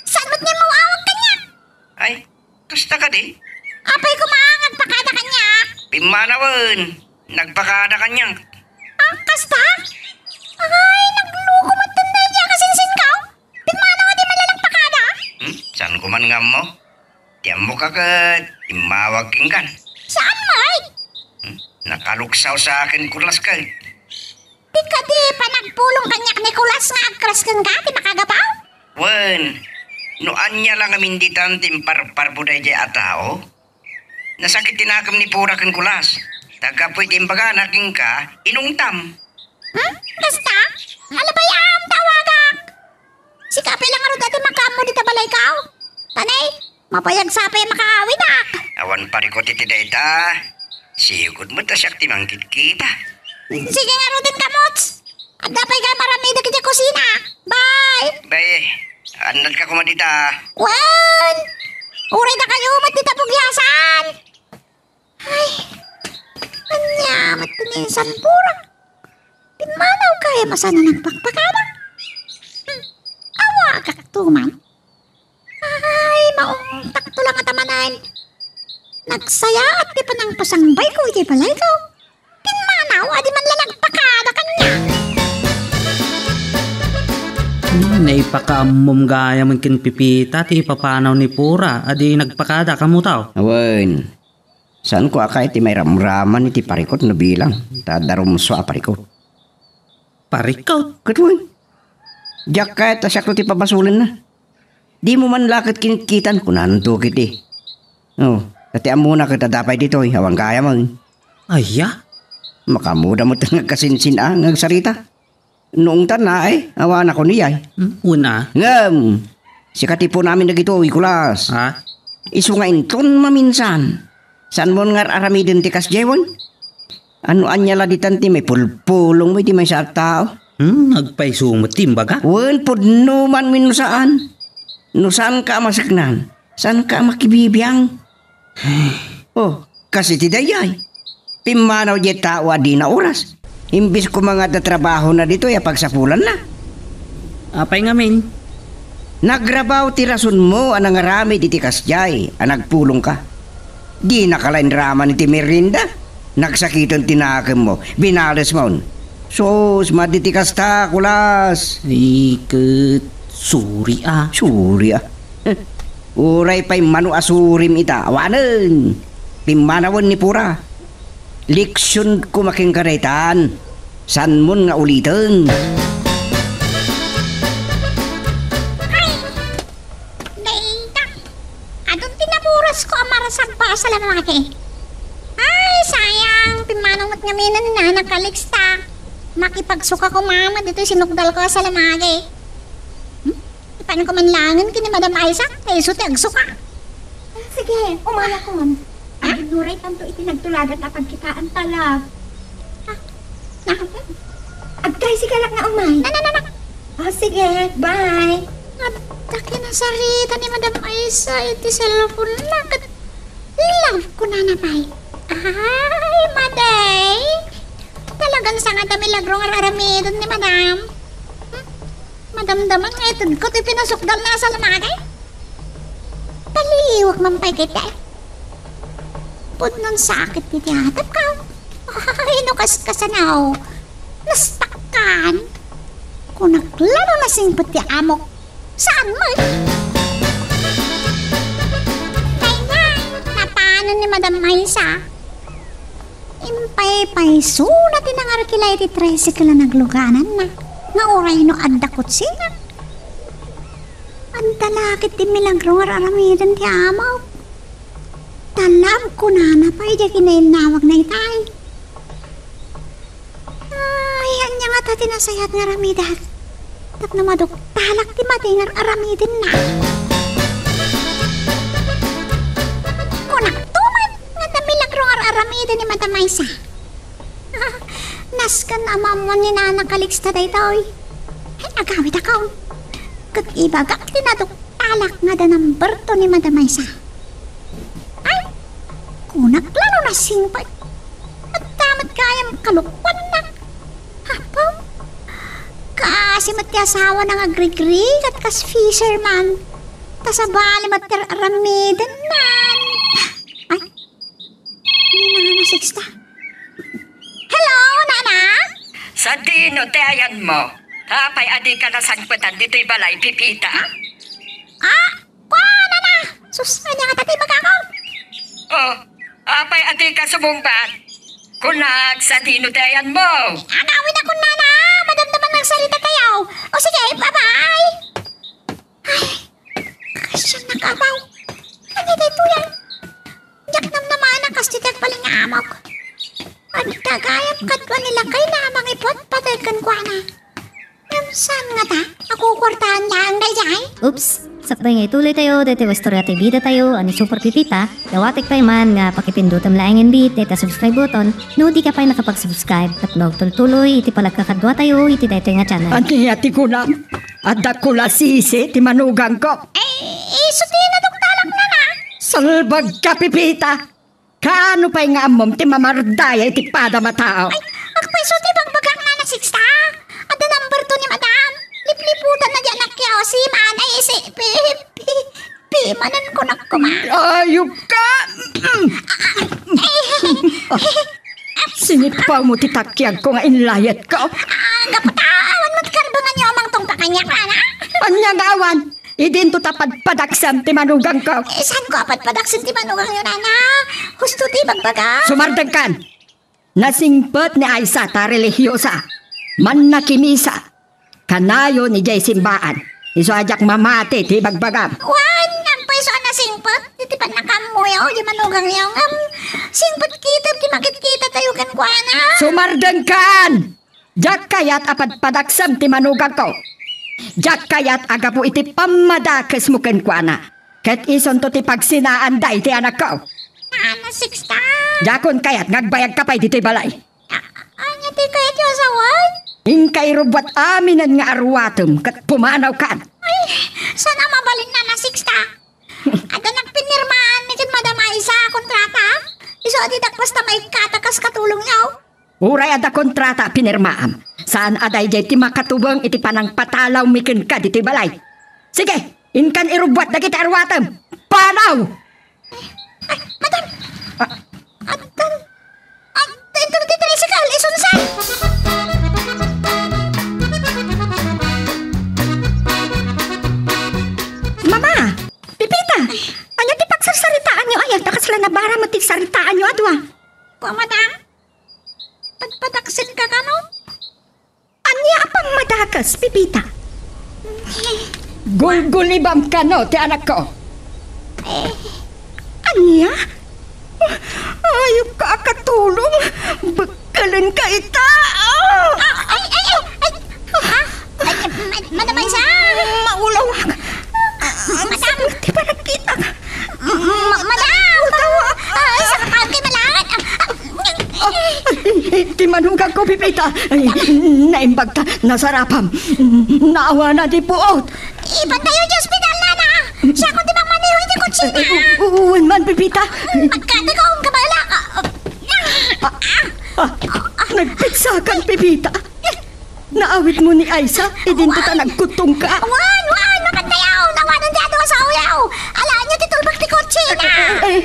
saan met nga immaw-awag kaniak? Ay, kasta kadi? Apay koma nga agpakada kaniak? Pimmanawen, nagpakada kaniak. A, kasta? Ay, nagluko met daydiay a kasinsinko. Pimmanaw a di man la nagpakada? Hmm, saanko man nga ammo? Ti ammoka ket immawag kenkan. Saan met? Hmm, nakaluksaw sa akin, Kulas, ket. Ti kadi panagpulong kaniak ni Kulas nga agklas kenka ti makagapu? Wen, no ania la ngamin ditan ti imparparbo daydiay a tao? Nasakit ti nakem ni Pura ken Kulas. Ta gapu iti imbagana kenka, inungtam. Hmm? Kasta? Ala pay a awan ta awagak. Sika pay la ngarud a ti makaammo dita balayko. Tani, mabayag sa pay a makaawidak. Awan parikut iti dayta. Sigud met a siak ti mangkitkita. Sige ngaruden, Kamots. Adda pay gayam aramidek iti kusina. Bye! Bye. Annadka koma dita. Wen! Uray dakayo met dita bugyasan. Ay, ania met ti ni San Pura? Pimmanaw gayam a saan a nagpakpakada? Hmm, awagakto man. Ay, maungtakto la ngata manen. Nagsayaat ti panangpasangbayko iti balayko. Pimmanaw a di man la nagpakada kaniak. Hmm, naipakaammom gayam ken Pepita ti ipapanaw ni Pura a di nagpakada, kamo taw? Wen, saanko a kayat ti mairamraman iti parikut no bilang ta adda rumsua a parikut. Parikut? Ket wen, diak kayat a siakto ti pabasolenna. Dimo man la ket kinikkitan, kunanto ketdi. O, ta ti ammona ket adda pay ditoy, awan gayam. Aya? Makaammoda met nga agkasinsin a nga agsarita. Naungtanna, ay, awan a kunam, ay. Hmm, wen a. Ngem, sika ti punami dagitoy, Kulas. Ha? Isu nga inton maminsan, saanmon nga ar-aramiden ti kasdiay, wen? Ano ania la ditan ti maipulpulongmo iti maysa a tao? Hmm, agpayso met ti imbagak. Wen, pudno man wenno saan. No saanka a maseknan, saanka a makibibiang. O, kas iti daydiay. Pimmanaw diay tao a dina oras. Imbes koma nga adda trabahona ditoy a pagsapulanna. Apay ngamin? Nagrabaw ti rasonmo a nangaramid iti kasdiay a nagpulongka. Dinaka la inraman iti merienda. Nagsakiten ti nakemmo. Binalesmon. Sus, madi ti kasta, Kulas. Ay, ket, suri a. Suri a. Uray pay mano a surim ita, awanen. Pimmanawen ni Pura. Leksionko makenka daytan. Saanmon nga uliten. Ay, dayta. Adun ti naburas ko a marasagpa a salamagi. Ay, sayang. Pimmanaw met ngamin a nakalista. Makipagsuka koma met ditoy sinukdalko a salamagi. Hmm? Ipanko man laengen ken ni Madam Aiza, ta isu ti agsuka. Sige, umayakon. Ha? Agnuray tanto iti nagtuladan a pagkitaan ta la. Ah, na. Agtricycle-ak nga umay. Na, na, na, na. O, sige, bye. Adda kinasarita ni Madam Aiza iti cellphone-na ket love kunana pay. Ay, Maday. Talagan sangad a milagro nga ar-aramiden ni Madam. Hmm? Madamdaman nga itedko ti pinasukdalna a salamagi. Paliiwek man pay ketdi. Pudno a sakit ti atepko. Ay, no kaskasano. Nastakkan. Kunak la no nasingpet ti amok. Saan met? Nay, nay, napanon ni Madam Aiza. Impaypaysona ti nangarkila iti tricycle a naglugananna nga uray no adda kutsina. Adda la ket ti milagro nga ar-aramiden ti amok. Ta love kunana pay diay kinainnawagna itay. Ay, ania ngata ti nasayaat nga aramidek tapno maduktalak ti madi nga ar-aramidenna? Kunakto man nga adda milagro nga ar-aramiden ni Madam Aiza. Askan a maammuan ni Nana Calixta daytoy. Ay, agawidakon. Ket ibagak ti naduktalak nga adda number two ni Madam Aisa. Ay, kunak la no nasingpet. Adda met gayam kalokuanna. Apo, kaasi met ti asawana nga agrigri ket kas fisherman. Ta sabali met ti ar-, aramiden man. Ay, ni Nana Sixta. Hello, Nana? Sadino ti ayanmo? Apay a dika nasangpetan ditoy balay, Pipita? Ah, kua, Nana! Sus, ania ngata ti ibagak? Oh, apay a dika sumungbat? Kunak, sadino ti ayanmo? Agawidakon, Nana! Madamdama nga agsaritatayo. O sige, bye-bye! Ay, kasano nga abaw? Ania daytoy, ay? Diak namnamaen a kas ti agbalin nga amok. Agtagayam kadua ni lakayna a mangiputpateg kenkuana. Ngem saan ngata a kukuartaan laeng daydiay? Oops! Sakbay nga ituloytayo daytoy nga istorya ti bidatayo a ni Super Pipita, dawatek pay man nga pakipindutem laengen bi dayta subscribe button no dika pay nakapag-subscribe ket maagtultuloy iti panagkakaduatayo iti daytoy nga channel. Ania ti kunam? Adda kulasisi ti manugangko. Ay, isu ti naduktalak, Nana. Salbagka, Pipita! Kaano pay nga ammom ti mamardaya iti padam a tao? Ay, agpayso ti ibagbagak, Nana Sixta. Adda number two ni Madam. Lipliputanna diay anakyo, si Manay, si Pi-, Pi-, Pimanan kunak koma. Ayup ka! Sinipawmo ti takiagko nga inlayatko. Ah, gapu ta, awan met karbenganyo a mangtungpa kaniak, Nana. Ania nga awan? Idinto ta padpadaksem ti manugangko. Eh, saanko a padpadaksem ti manugangyo, Nana? Husto ti ibagbaga. Sumardengkan! Nasingpet ni Aisa ta relihiosa, mannakimisa, kanayon idiay simbaan. Isu a diak mamati ti ibagbagam. Wen, agpayso a nasingpet iti pannakaammoyo idiay manugangyo, ngem singpet ketdi ti makitkitatayo kenkuana. Sumardengkan! Diak kayat a padpadaksem ti manugangko. Diak kayat a gapu iti pammadakesmo kenkuana, ket isunto ti pagsinaanda iti anakko. Nana Sixta. Diakon kayat nga agbayagka pay ditoy balay. A-, ania ti kayatyo a sawen? Inka irubbuat aminen nga aruatem ket pumanawkan. Ay, saan a mabalin, Nana Sixta? Adda nagpinirmaan ni ken Madam Aisa a kontrata. Isu a didak basta maikkata kas katulongyo. Uray adda kontrata a pinirmaam, saan a daydiay ti makatubeng iti panangpatalawmi kenka ditoy balay. Sige, inkan irubbuat dagiti aruatem. Panaw! Ay, madam! Ah. Addan, addan ti tricycle, isunsa! Mama! Pipita! Ania ti pagsarsaritaanyo aya ta kasla nabara met ti saritaanyo a dua? Kua, madam? Padpadaksenka kano? Ania a pammadakes, Pipita? Gulgulibam kano ti anakko? Eh. Ania? Ayupka a katulong. Bekkelenka ita. Ah, ay, ay, ay, ay. Ah, ay, ma-, Madam Aisa. Maulawak. Madam. Ti panagkitak. Ma-, madam! Ah, sakatan ti malaat! Ah, ah, Ay, ti manugangko, Pipita. Ay, naimbagta, nasarapam. Naawana ti puot. Ipantayo ti ospital, Nana. Siakon ti mangmaneho iti kotsina. Ay, u-, u-, wen man, Pipita. Magkati ko, ang kabala. Ah, ah, ah, nagpitsakan, Pipita. Naawitmo ni Aisa, idinto ta nagkuttongka. Wen, wen, mapantayaw, nawanan ti adu a saoyaw. Alaenyo ti tulbak ti kotsina. Ay,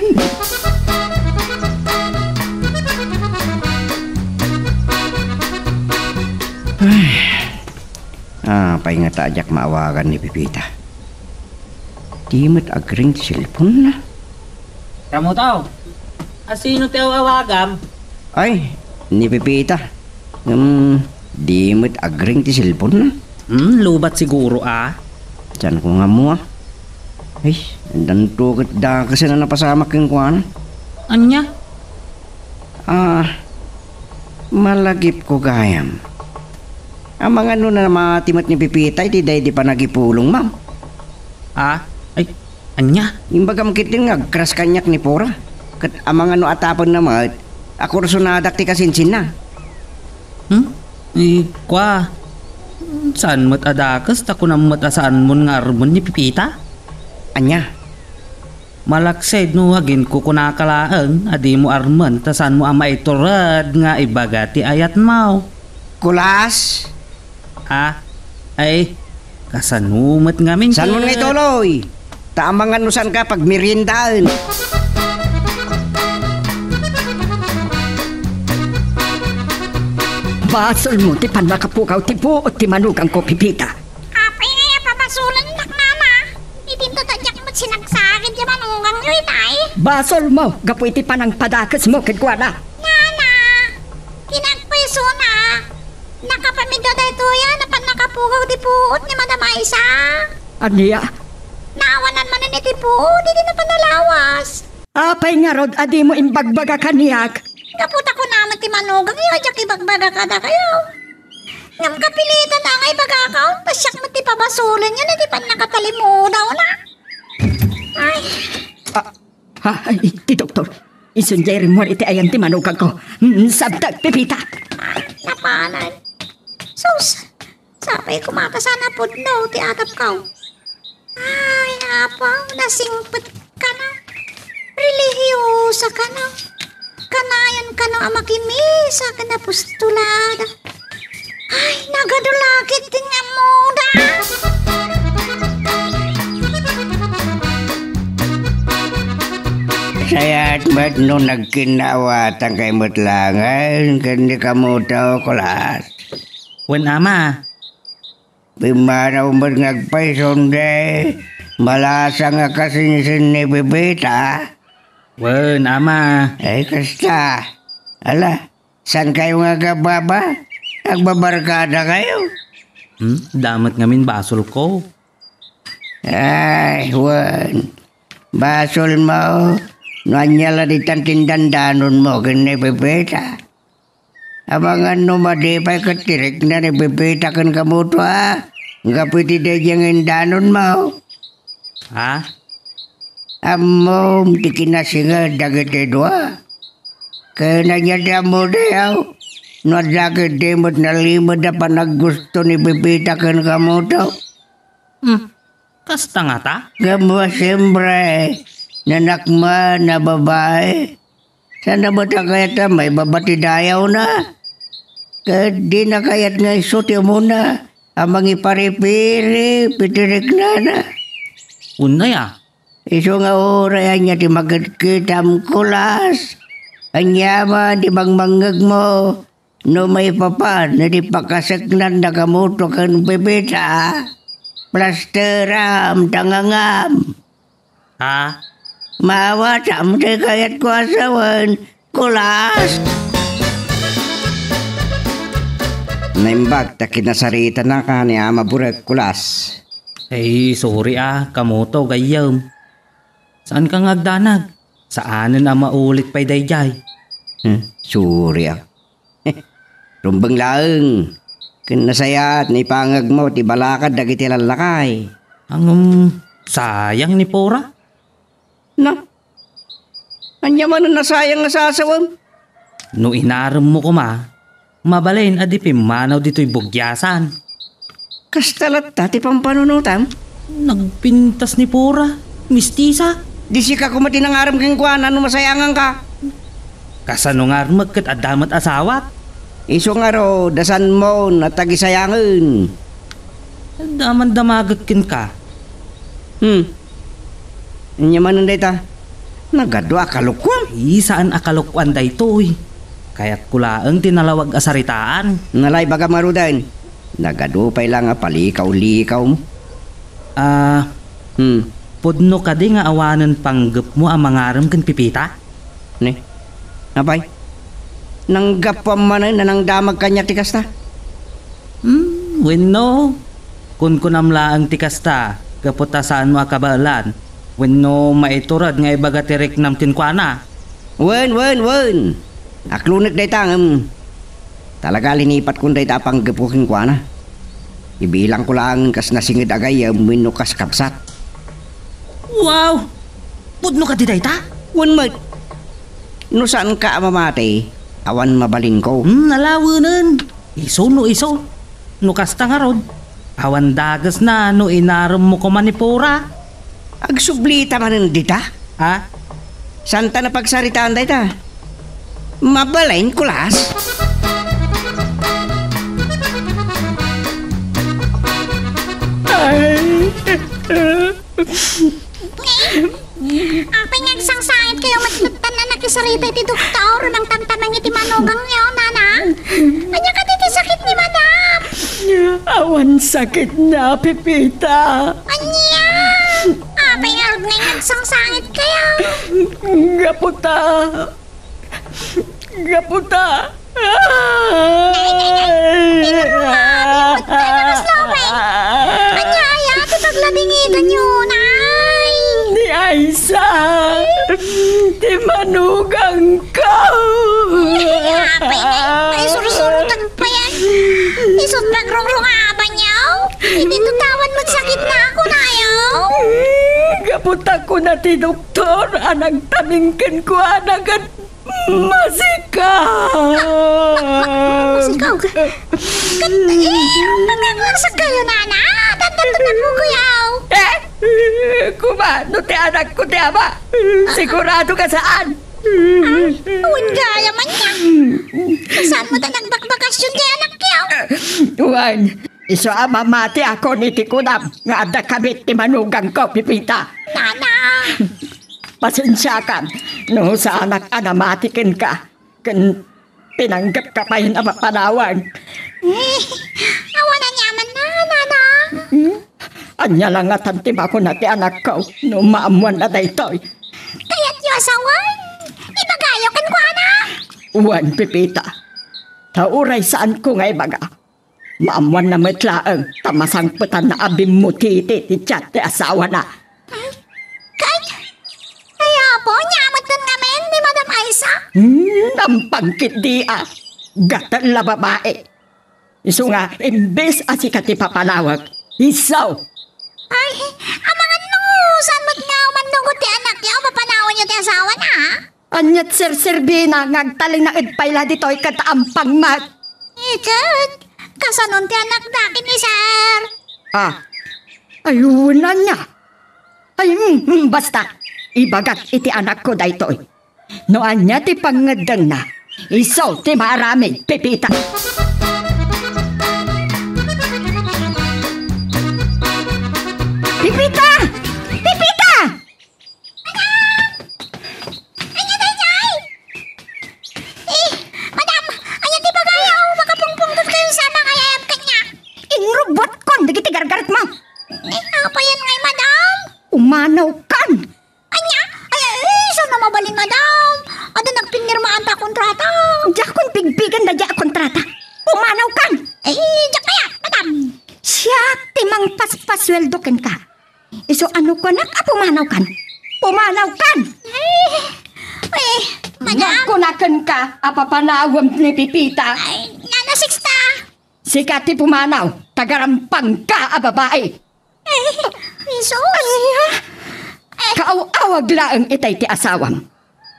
apay ngata a diak maawagan ni Pipita? Di met agring ti cellphone-na. Ramutaw, asino ti aw-awagam? Ay, ni Pipita. Ngem, di met agring ti cellphone-na. Hmm, lubat siguro, a. Saan ko nga ammo, a? Ay, danto ket dakes a napasamak kenkuana. Ania? Ah, malagipko gayam. Amangan no namati met ni Pipita iti daydi panagipulongmo. Ah? Ay, ania? Imbagam ketdin nga agkras kaniak ni Pura. Ket amangan no atapenna met a kursonadak ti kasinsinna. Hmm? Ikua, saan met a dakes ta kunam met a saanmon nga armen ni Pepita? Ania? Malaksid no aginkukunaka laeng a dimo armen ta saanmo a maitured nga ibaga ti ayatmo. Kulas? Ha? Ay, kasano met ngamin Saanmon nga ket ituloy? Ta amangan no saanka pagmeriendaen. Basolmo ti pannakapukaw ti buot ti manugangko, Pepita. Apay nga ya pabasolennak, Nana? Idinto ta diak met sinagsagid ya manugangyo itay. Basolmo gapu iti panangpadakesmo kenkuana. Nana, kinagpaysona. Nakapamidda daytoy a pannakapukaw ti buot ni Madam Aisa. Ania? Naawanan manen iti buot idi napannalawas. Apay ngarud a dimo imbagbaga kaniak? Gapu ta kunana ti manugangyo a diak ibagbaga kadakayo. Ngem kapilitan a nga ibagakon, ta siak met ti pabasolenyo iti pannakatalimudawna. Ay. Ah, ha, ay, ti doktor. Isun jay rimmuar iti ayan ti manugangko. Mm, sabdag, Pepita. Napanan. Sus, sapay koma ta saan a pudno ti atapko. Ay, Apo, nasingpet kano. Relihiyosa kano. Kanayon kano a makimisa ken apostolada. Ay, nagadu la ketdin nga ammoda. Sayaat met no nagkinnaawatankay met laengen ken ni Kamuto, Kulas. Wen, Ama. Pimmanaw met nga agpayson ti malasa nga kasinsin ni Pepita. Wen, Ama. Ay, kasta. Ala, saankayo nga agababa? Agbabarkadakayo? Hmm, adda met ngamin basolko. Ay, wen. Basolmo no ania la ditan ti indandanonmo ken ni Pepita. Amangan no madi pay ket ti rikna ni Pepita ken Kamuto, a? Gapu iti daydiay nga indanonmo. Ha? Ammom ti kinasinged dagiti dua. Ken ania ti ammoda, aw? No adda ketdi met nalimed a panaggusto ni Pepita ken Kamuto. Hmm. Kasta ngata? Ngem siempre, nanakman a babai. Saan na met a kayat a maibaba ti dayawna? Ket dina kayat nga isu ti umuna a mangiparipirip iti riknana. Unay a? Isu nga uray ania ti makitkitam, Kulas? Ania man ti mangmangngegmo? No maipapan iti pakaseknan da Kamuto ken Pepita, plasteram ta ngangam. Ha? Maawatam ti kayatko a sawen, Kulas! Naimbag ta kinasaritanaka ni Ama Burek, Kulas. Ay, sorry a, Kamuto, gayyem. Saanka nga agdanag? Saanen a maulit pay daydiay. Hmm, sorry a. Rumbeng laeng, ken nasayaat naipangegmo ti balakad dagiti lallakay. Ngem, sayang ni Pura. Na, ania manen a sayang nga sasawem? No inaremmo koma, mabalin a di pimmanaw ditoy bugiasan. Kasta latta ti pampanunotam? Nagpintas ni Pura, mistisa. Di sika koma ti nangarem kenkuana no masayanganka. Kasano nga armek ket adda met asawak? Isu ngarud a saanmon a tagisayangen. Adda man damagek kenka. Hmm. Ania manen dayta? Nagadu a kalokuam? Ay, saan a kalokuan daytoy. Kayatko laeng ti nalawag a saritaan. Nalaibagam ngaruden. Nagadu pay la nga palikaw-likawmo. Ah, Hmm. Pudno kadi nga awanen panggepmo a mangarem ken Pepita? Ne? Apay? Nanggapuam manen a nangdamag kaniak ti kasta? Hmm, wenno. Kunkunam laeng ti kasta, gapu ta saanmo a kabaelan. Wenno maitured nga ibaga ti riknam kenkuana? Wen, wen, wen! Aklonek dayta ngem talaga linipatkon dayta a panggepko kenkuana. Ibilangko laengen kas nasinged a gayyem wenno kas kabsat. Wow! Pudno kadi dayta? Wen met. No saanka a mamati, awan mabalinko. Hmm, alawenen. Isu no isu. No kasta ngarud, awan dagesna no inaremmo koma ni Pura. Agsublita manen dita? Ha? Santa napagsaritaan dayta? Mabalin, kulas? Ay. Apay nga agsangsangit kayo met, met tan a nakisarita iti doktor, mangtamtameng iti manugangyo, nana? Ania kadi ti sakit ni madam? Awan sakit na, Pepita. Ania? Apay nga ngarud nga agsangsangit kayo? Gapu ta, gapu ta. Ay, ay, ay. Ay, ay, ay. Ay, ay, ay. Ania aya ti pagladingitanyo, nay? Ni Aisa, ti manugangko. Ay, apay, nay. Ay, sursurotan pa yan. Isu't pagrungrungabanyo. Iti tutawan met sakit na ako, nayo. Gapu ta kuna ti doktor a nagtaming kenkuana ket masikaw. Masikaw? Ket, eh, pagkaklarsak kayo, nana. Tantan-tantan mo, kuyaw. Eh, kumano ti anakko ti ama? Sigurado ka saan? Ah, awan gaya man niya. Saan mo ta nagbakbakasyon ti anakyo? Wen, isu a mamatiakon iti kunam nga adda kabit ti manugangko, Pepita. Nana! Pasensiakan no saanak a namati kenka, ken pinanggepka pay a mapanawen. Eh, awan aniamanna, nana. Hmm? Ania la ngatan ti makuna ti anakko no maammuanna daytoy? Kayatyo a sawen? Ibagayo kenkuana. Wen, Pepita. Ta uray saanko nga ibaga, maammuanna met laeng ta masangpetanna a bimmutiti ti tiat ti asawana. Ket, ay, apo, ania met ngamin ni Madam Aisa? Hmm, nampang ketdi a. Gatel a babai. Isu nga, imbes a sika ti papanawek, isu. Ay, amangan no, saan met nga umannugot ti anakyo, papanawenyo ti asawana, a? Ania't serserbina nga agtalinaed pay la ditoy ket ampang met? Iket, kasanon ti anakda ken ni Sir? Ah, ay, wen ania? Ay, mm, mm, basta, ibagak iti anakko daytoy. No ania ti pangngeddengna, isu ti maaramid, Pepita. Pepita! Pepita! Madam! Ania daydiay? Eh, madam, ania ti bagayo? Makapungpungtot kayo sa mga ayam kanya. Inrubuatkon dagiti gargaretmo. Eh, apayan ngay, madam? Umanawkan! Ania? Ay, ay, ay, saan na mabalin, madam? Adda nagpinirmaan ta kontrata. Diakon bigbigen daydiay a kontrata. Pumanawkan! Eh, diak kaya, madam. Siak ti mangpaspasueldo kenka. Isu a no kunak a pumanawkan. Pumanawkan! Eh, eh, madam. Diak kuna kenka a papanawem ni Pepita. Ay, Nana Sixta. Sika ti pumanaw, ta garampangka a babai. Eh, Jesus! Ania? Eh. Kaaw-awag laeng itay ti asawam.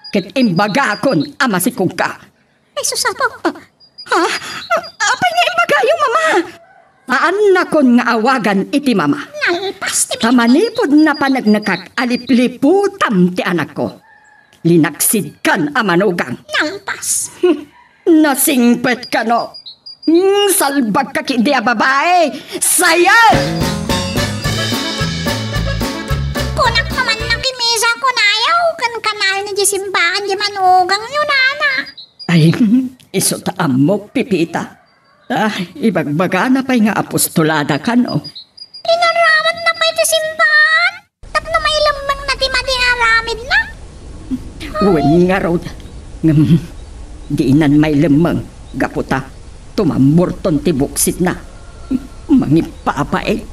Ket imbagakon a masikogka. Jesus, Apo. Ah, ha? Apay nga imbagayo, Mama? Saannakon nga awagan iti Mama. Nalpas ti... Ta manipud napaneknekak a lipliputam ti anakko, linaksidkan a manugang. Nalpas. Nasingpet kano? Hmm, salbagka ketdi a babai! Sayang! Kunak maman nakimisa, kunayo, ken kanal ni Jesimbaan di manugangyo, nana. Ay, isu ta ammok, Pepita. Ah, ibagbagana pay nga apostolada kano. Inaramatna pay ti simbaan? Tapno mailemmengna ti madi nga aramidna? Wen ngarud, ngem dinan mailemmeng gapu ta tumamburton ti buksitna. Mangipapaet.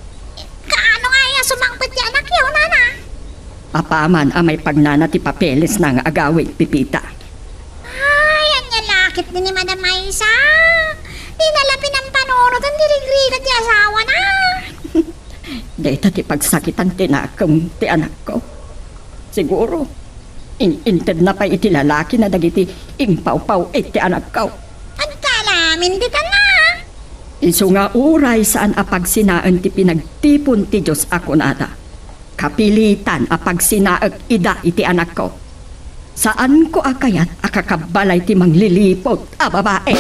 Kaano nga aya sumangpet ti anakyo, nana? Apaman a maipagnana ti papelesna nga agawid, Pepita. Ay, ania la ketdi ni Madam Aisa? Dina la pinampanunot ti rigrigat ti asawana. Dayta ti pagsakitan ti nakem ti anakko. Siguro, in-intedna pay iti lalakina dagiti impawpaw-it ti anakko. Agkalamin ditan na. Isu nga uray saan a pagsinaen ti pinagtipon ti Dios a kunada, "Kapilitan a pagsinaek ida iti anakko." Saanko a kayat a kakabbalay ti mangliliput a babae.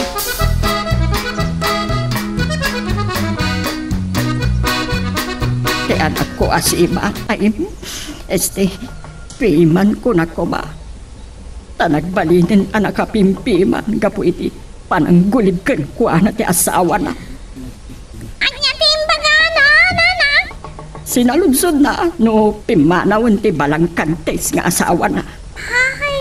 Ti anakko a sima, ay, este, piman ko na koma. Ta nagbalinen a nakapimpiman gapu iti pananggulib kenkuana ti asawana. Ania ti imbagana, nana? Sinaludsodna no pimmanawen ti balangkantes nga asawana. Ay,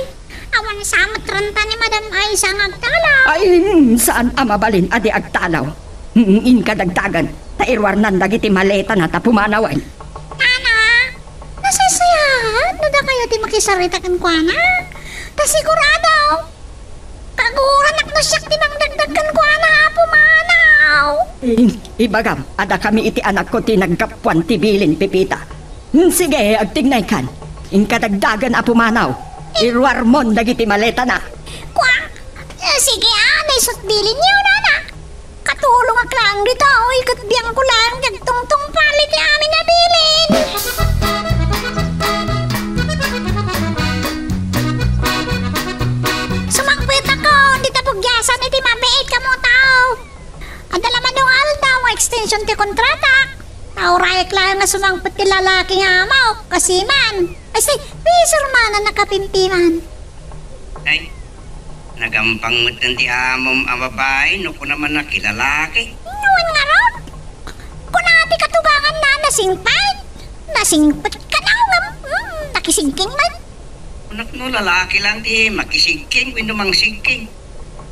awan sa met renta ni Madam Aisa nga agtalaw. Ay, mm, saan a mabalin a di agtalaw. Mm, inka dagdagen, ta iruarnan dagiti maletana ta pumanawen. Nana, nasaysayaat no dakayo ti makisarita kenkuana. Ta sigurado, kaguranak no siak ti mangdagdag kenkuana a pumanaw. I-, ibagam, adda kami iti anakko ti naggapuan ti bilin, Pepita. Hmm, sige, agtignaykan. Inka dagdagen a pumanaw. Iruarmon dagiti maletana. Kua? Eh, sige, ah, naisut bilinyo, nana. Katulongak laeng ditoy, ket biangko laeng ti agtungtungpal iti amin a bilin. Sumangpetako, dita pugiasan iti mabiit kamo tao. Adda la mano nga aldaw nga extension ti kontratak. Naurayek laeng nga sumangpet ti lalaki nga amok, kasiman. Ay, say, piso man a nakapimpiman. Ay, nagampang metten ti amom a babae no kuna man a kilalaki. Wen ngarud, kuna ti katuganganna a nasingpet. Nasingpet kano ngem, hmm, nakisigking man. Kunak no lalaki lang ti makisigking wenno mangsigking.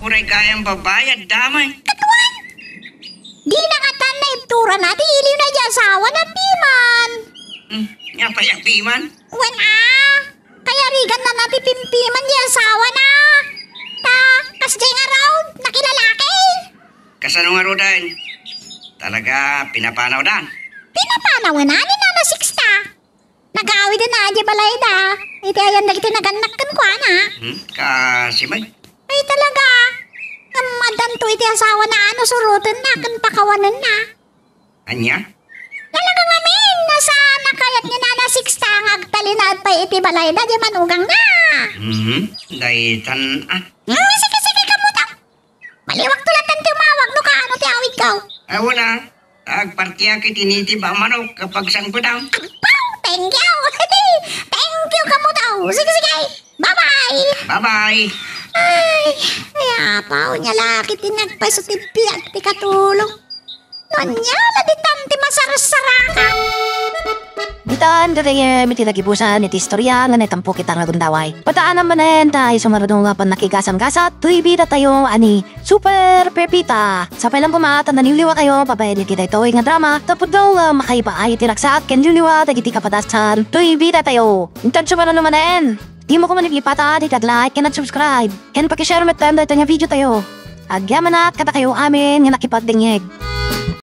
Uray gayam babae, adda man. Katuan! Dina ngatan naibturana ti iliwna ti asawana, piman. Hmm, nia pay a piman? Wen a, kayariganna ti pimpiman ti asawana. Ta, kasdiay ngarud, nakilalaki. Kasano ngaruden? Talaga, pinapanawdan? Pinapanawen ni Nana Sixta. Nagaawiden a diay balayda, iti ayan dagiti nagannak kenkuana. Hmm? Kasiman? Ay, talaga. Ngem addanto iti asawana a no surotenna ken pakawanenna. Ania? Talaga ngamin, saan a kayat ni Nana Sixta nga agtalinaed pay iti balayda diay manugangna. Hmm? Daytan, ah. Hmm, sige, sige, kamuta. Maliwakto latta ti umawag no kaano ti awidko. Awan a, agpartiak iti nitib a manok a pagsangpetam. Apo, thank you. Thank you, kamuto. Sige, sige. Bye-bye. Bye-bye. Ay, ay, apaw, nia la ket ti nagpaiso ti biag ti katulong. No ania la ditan ti masararsarakan. Ditan gagayyem iti nagibusan iti istorya nga naitampok ita nga gundaway. Padaanam manen ta isu ngarud nga pannakigasam-gasat toy bidatayo a ni Super Pepita. Sapay lang koma ta naliwliwatayo babaen iti daytoy nga drama tapno nga makaipaay iti ragsak ken liwliwa dagiti kapadasan toy bidatayo. Intan sumaruno manen, dimo koma lipata ti ag-like ken ag-subscribe ken paki-share metten daytoy nga videotayo. Agyamanak kadakayo amin nga nakipagdengngeg.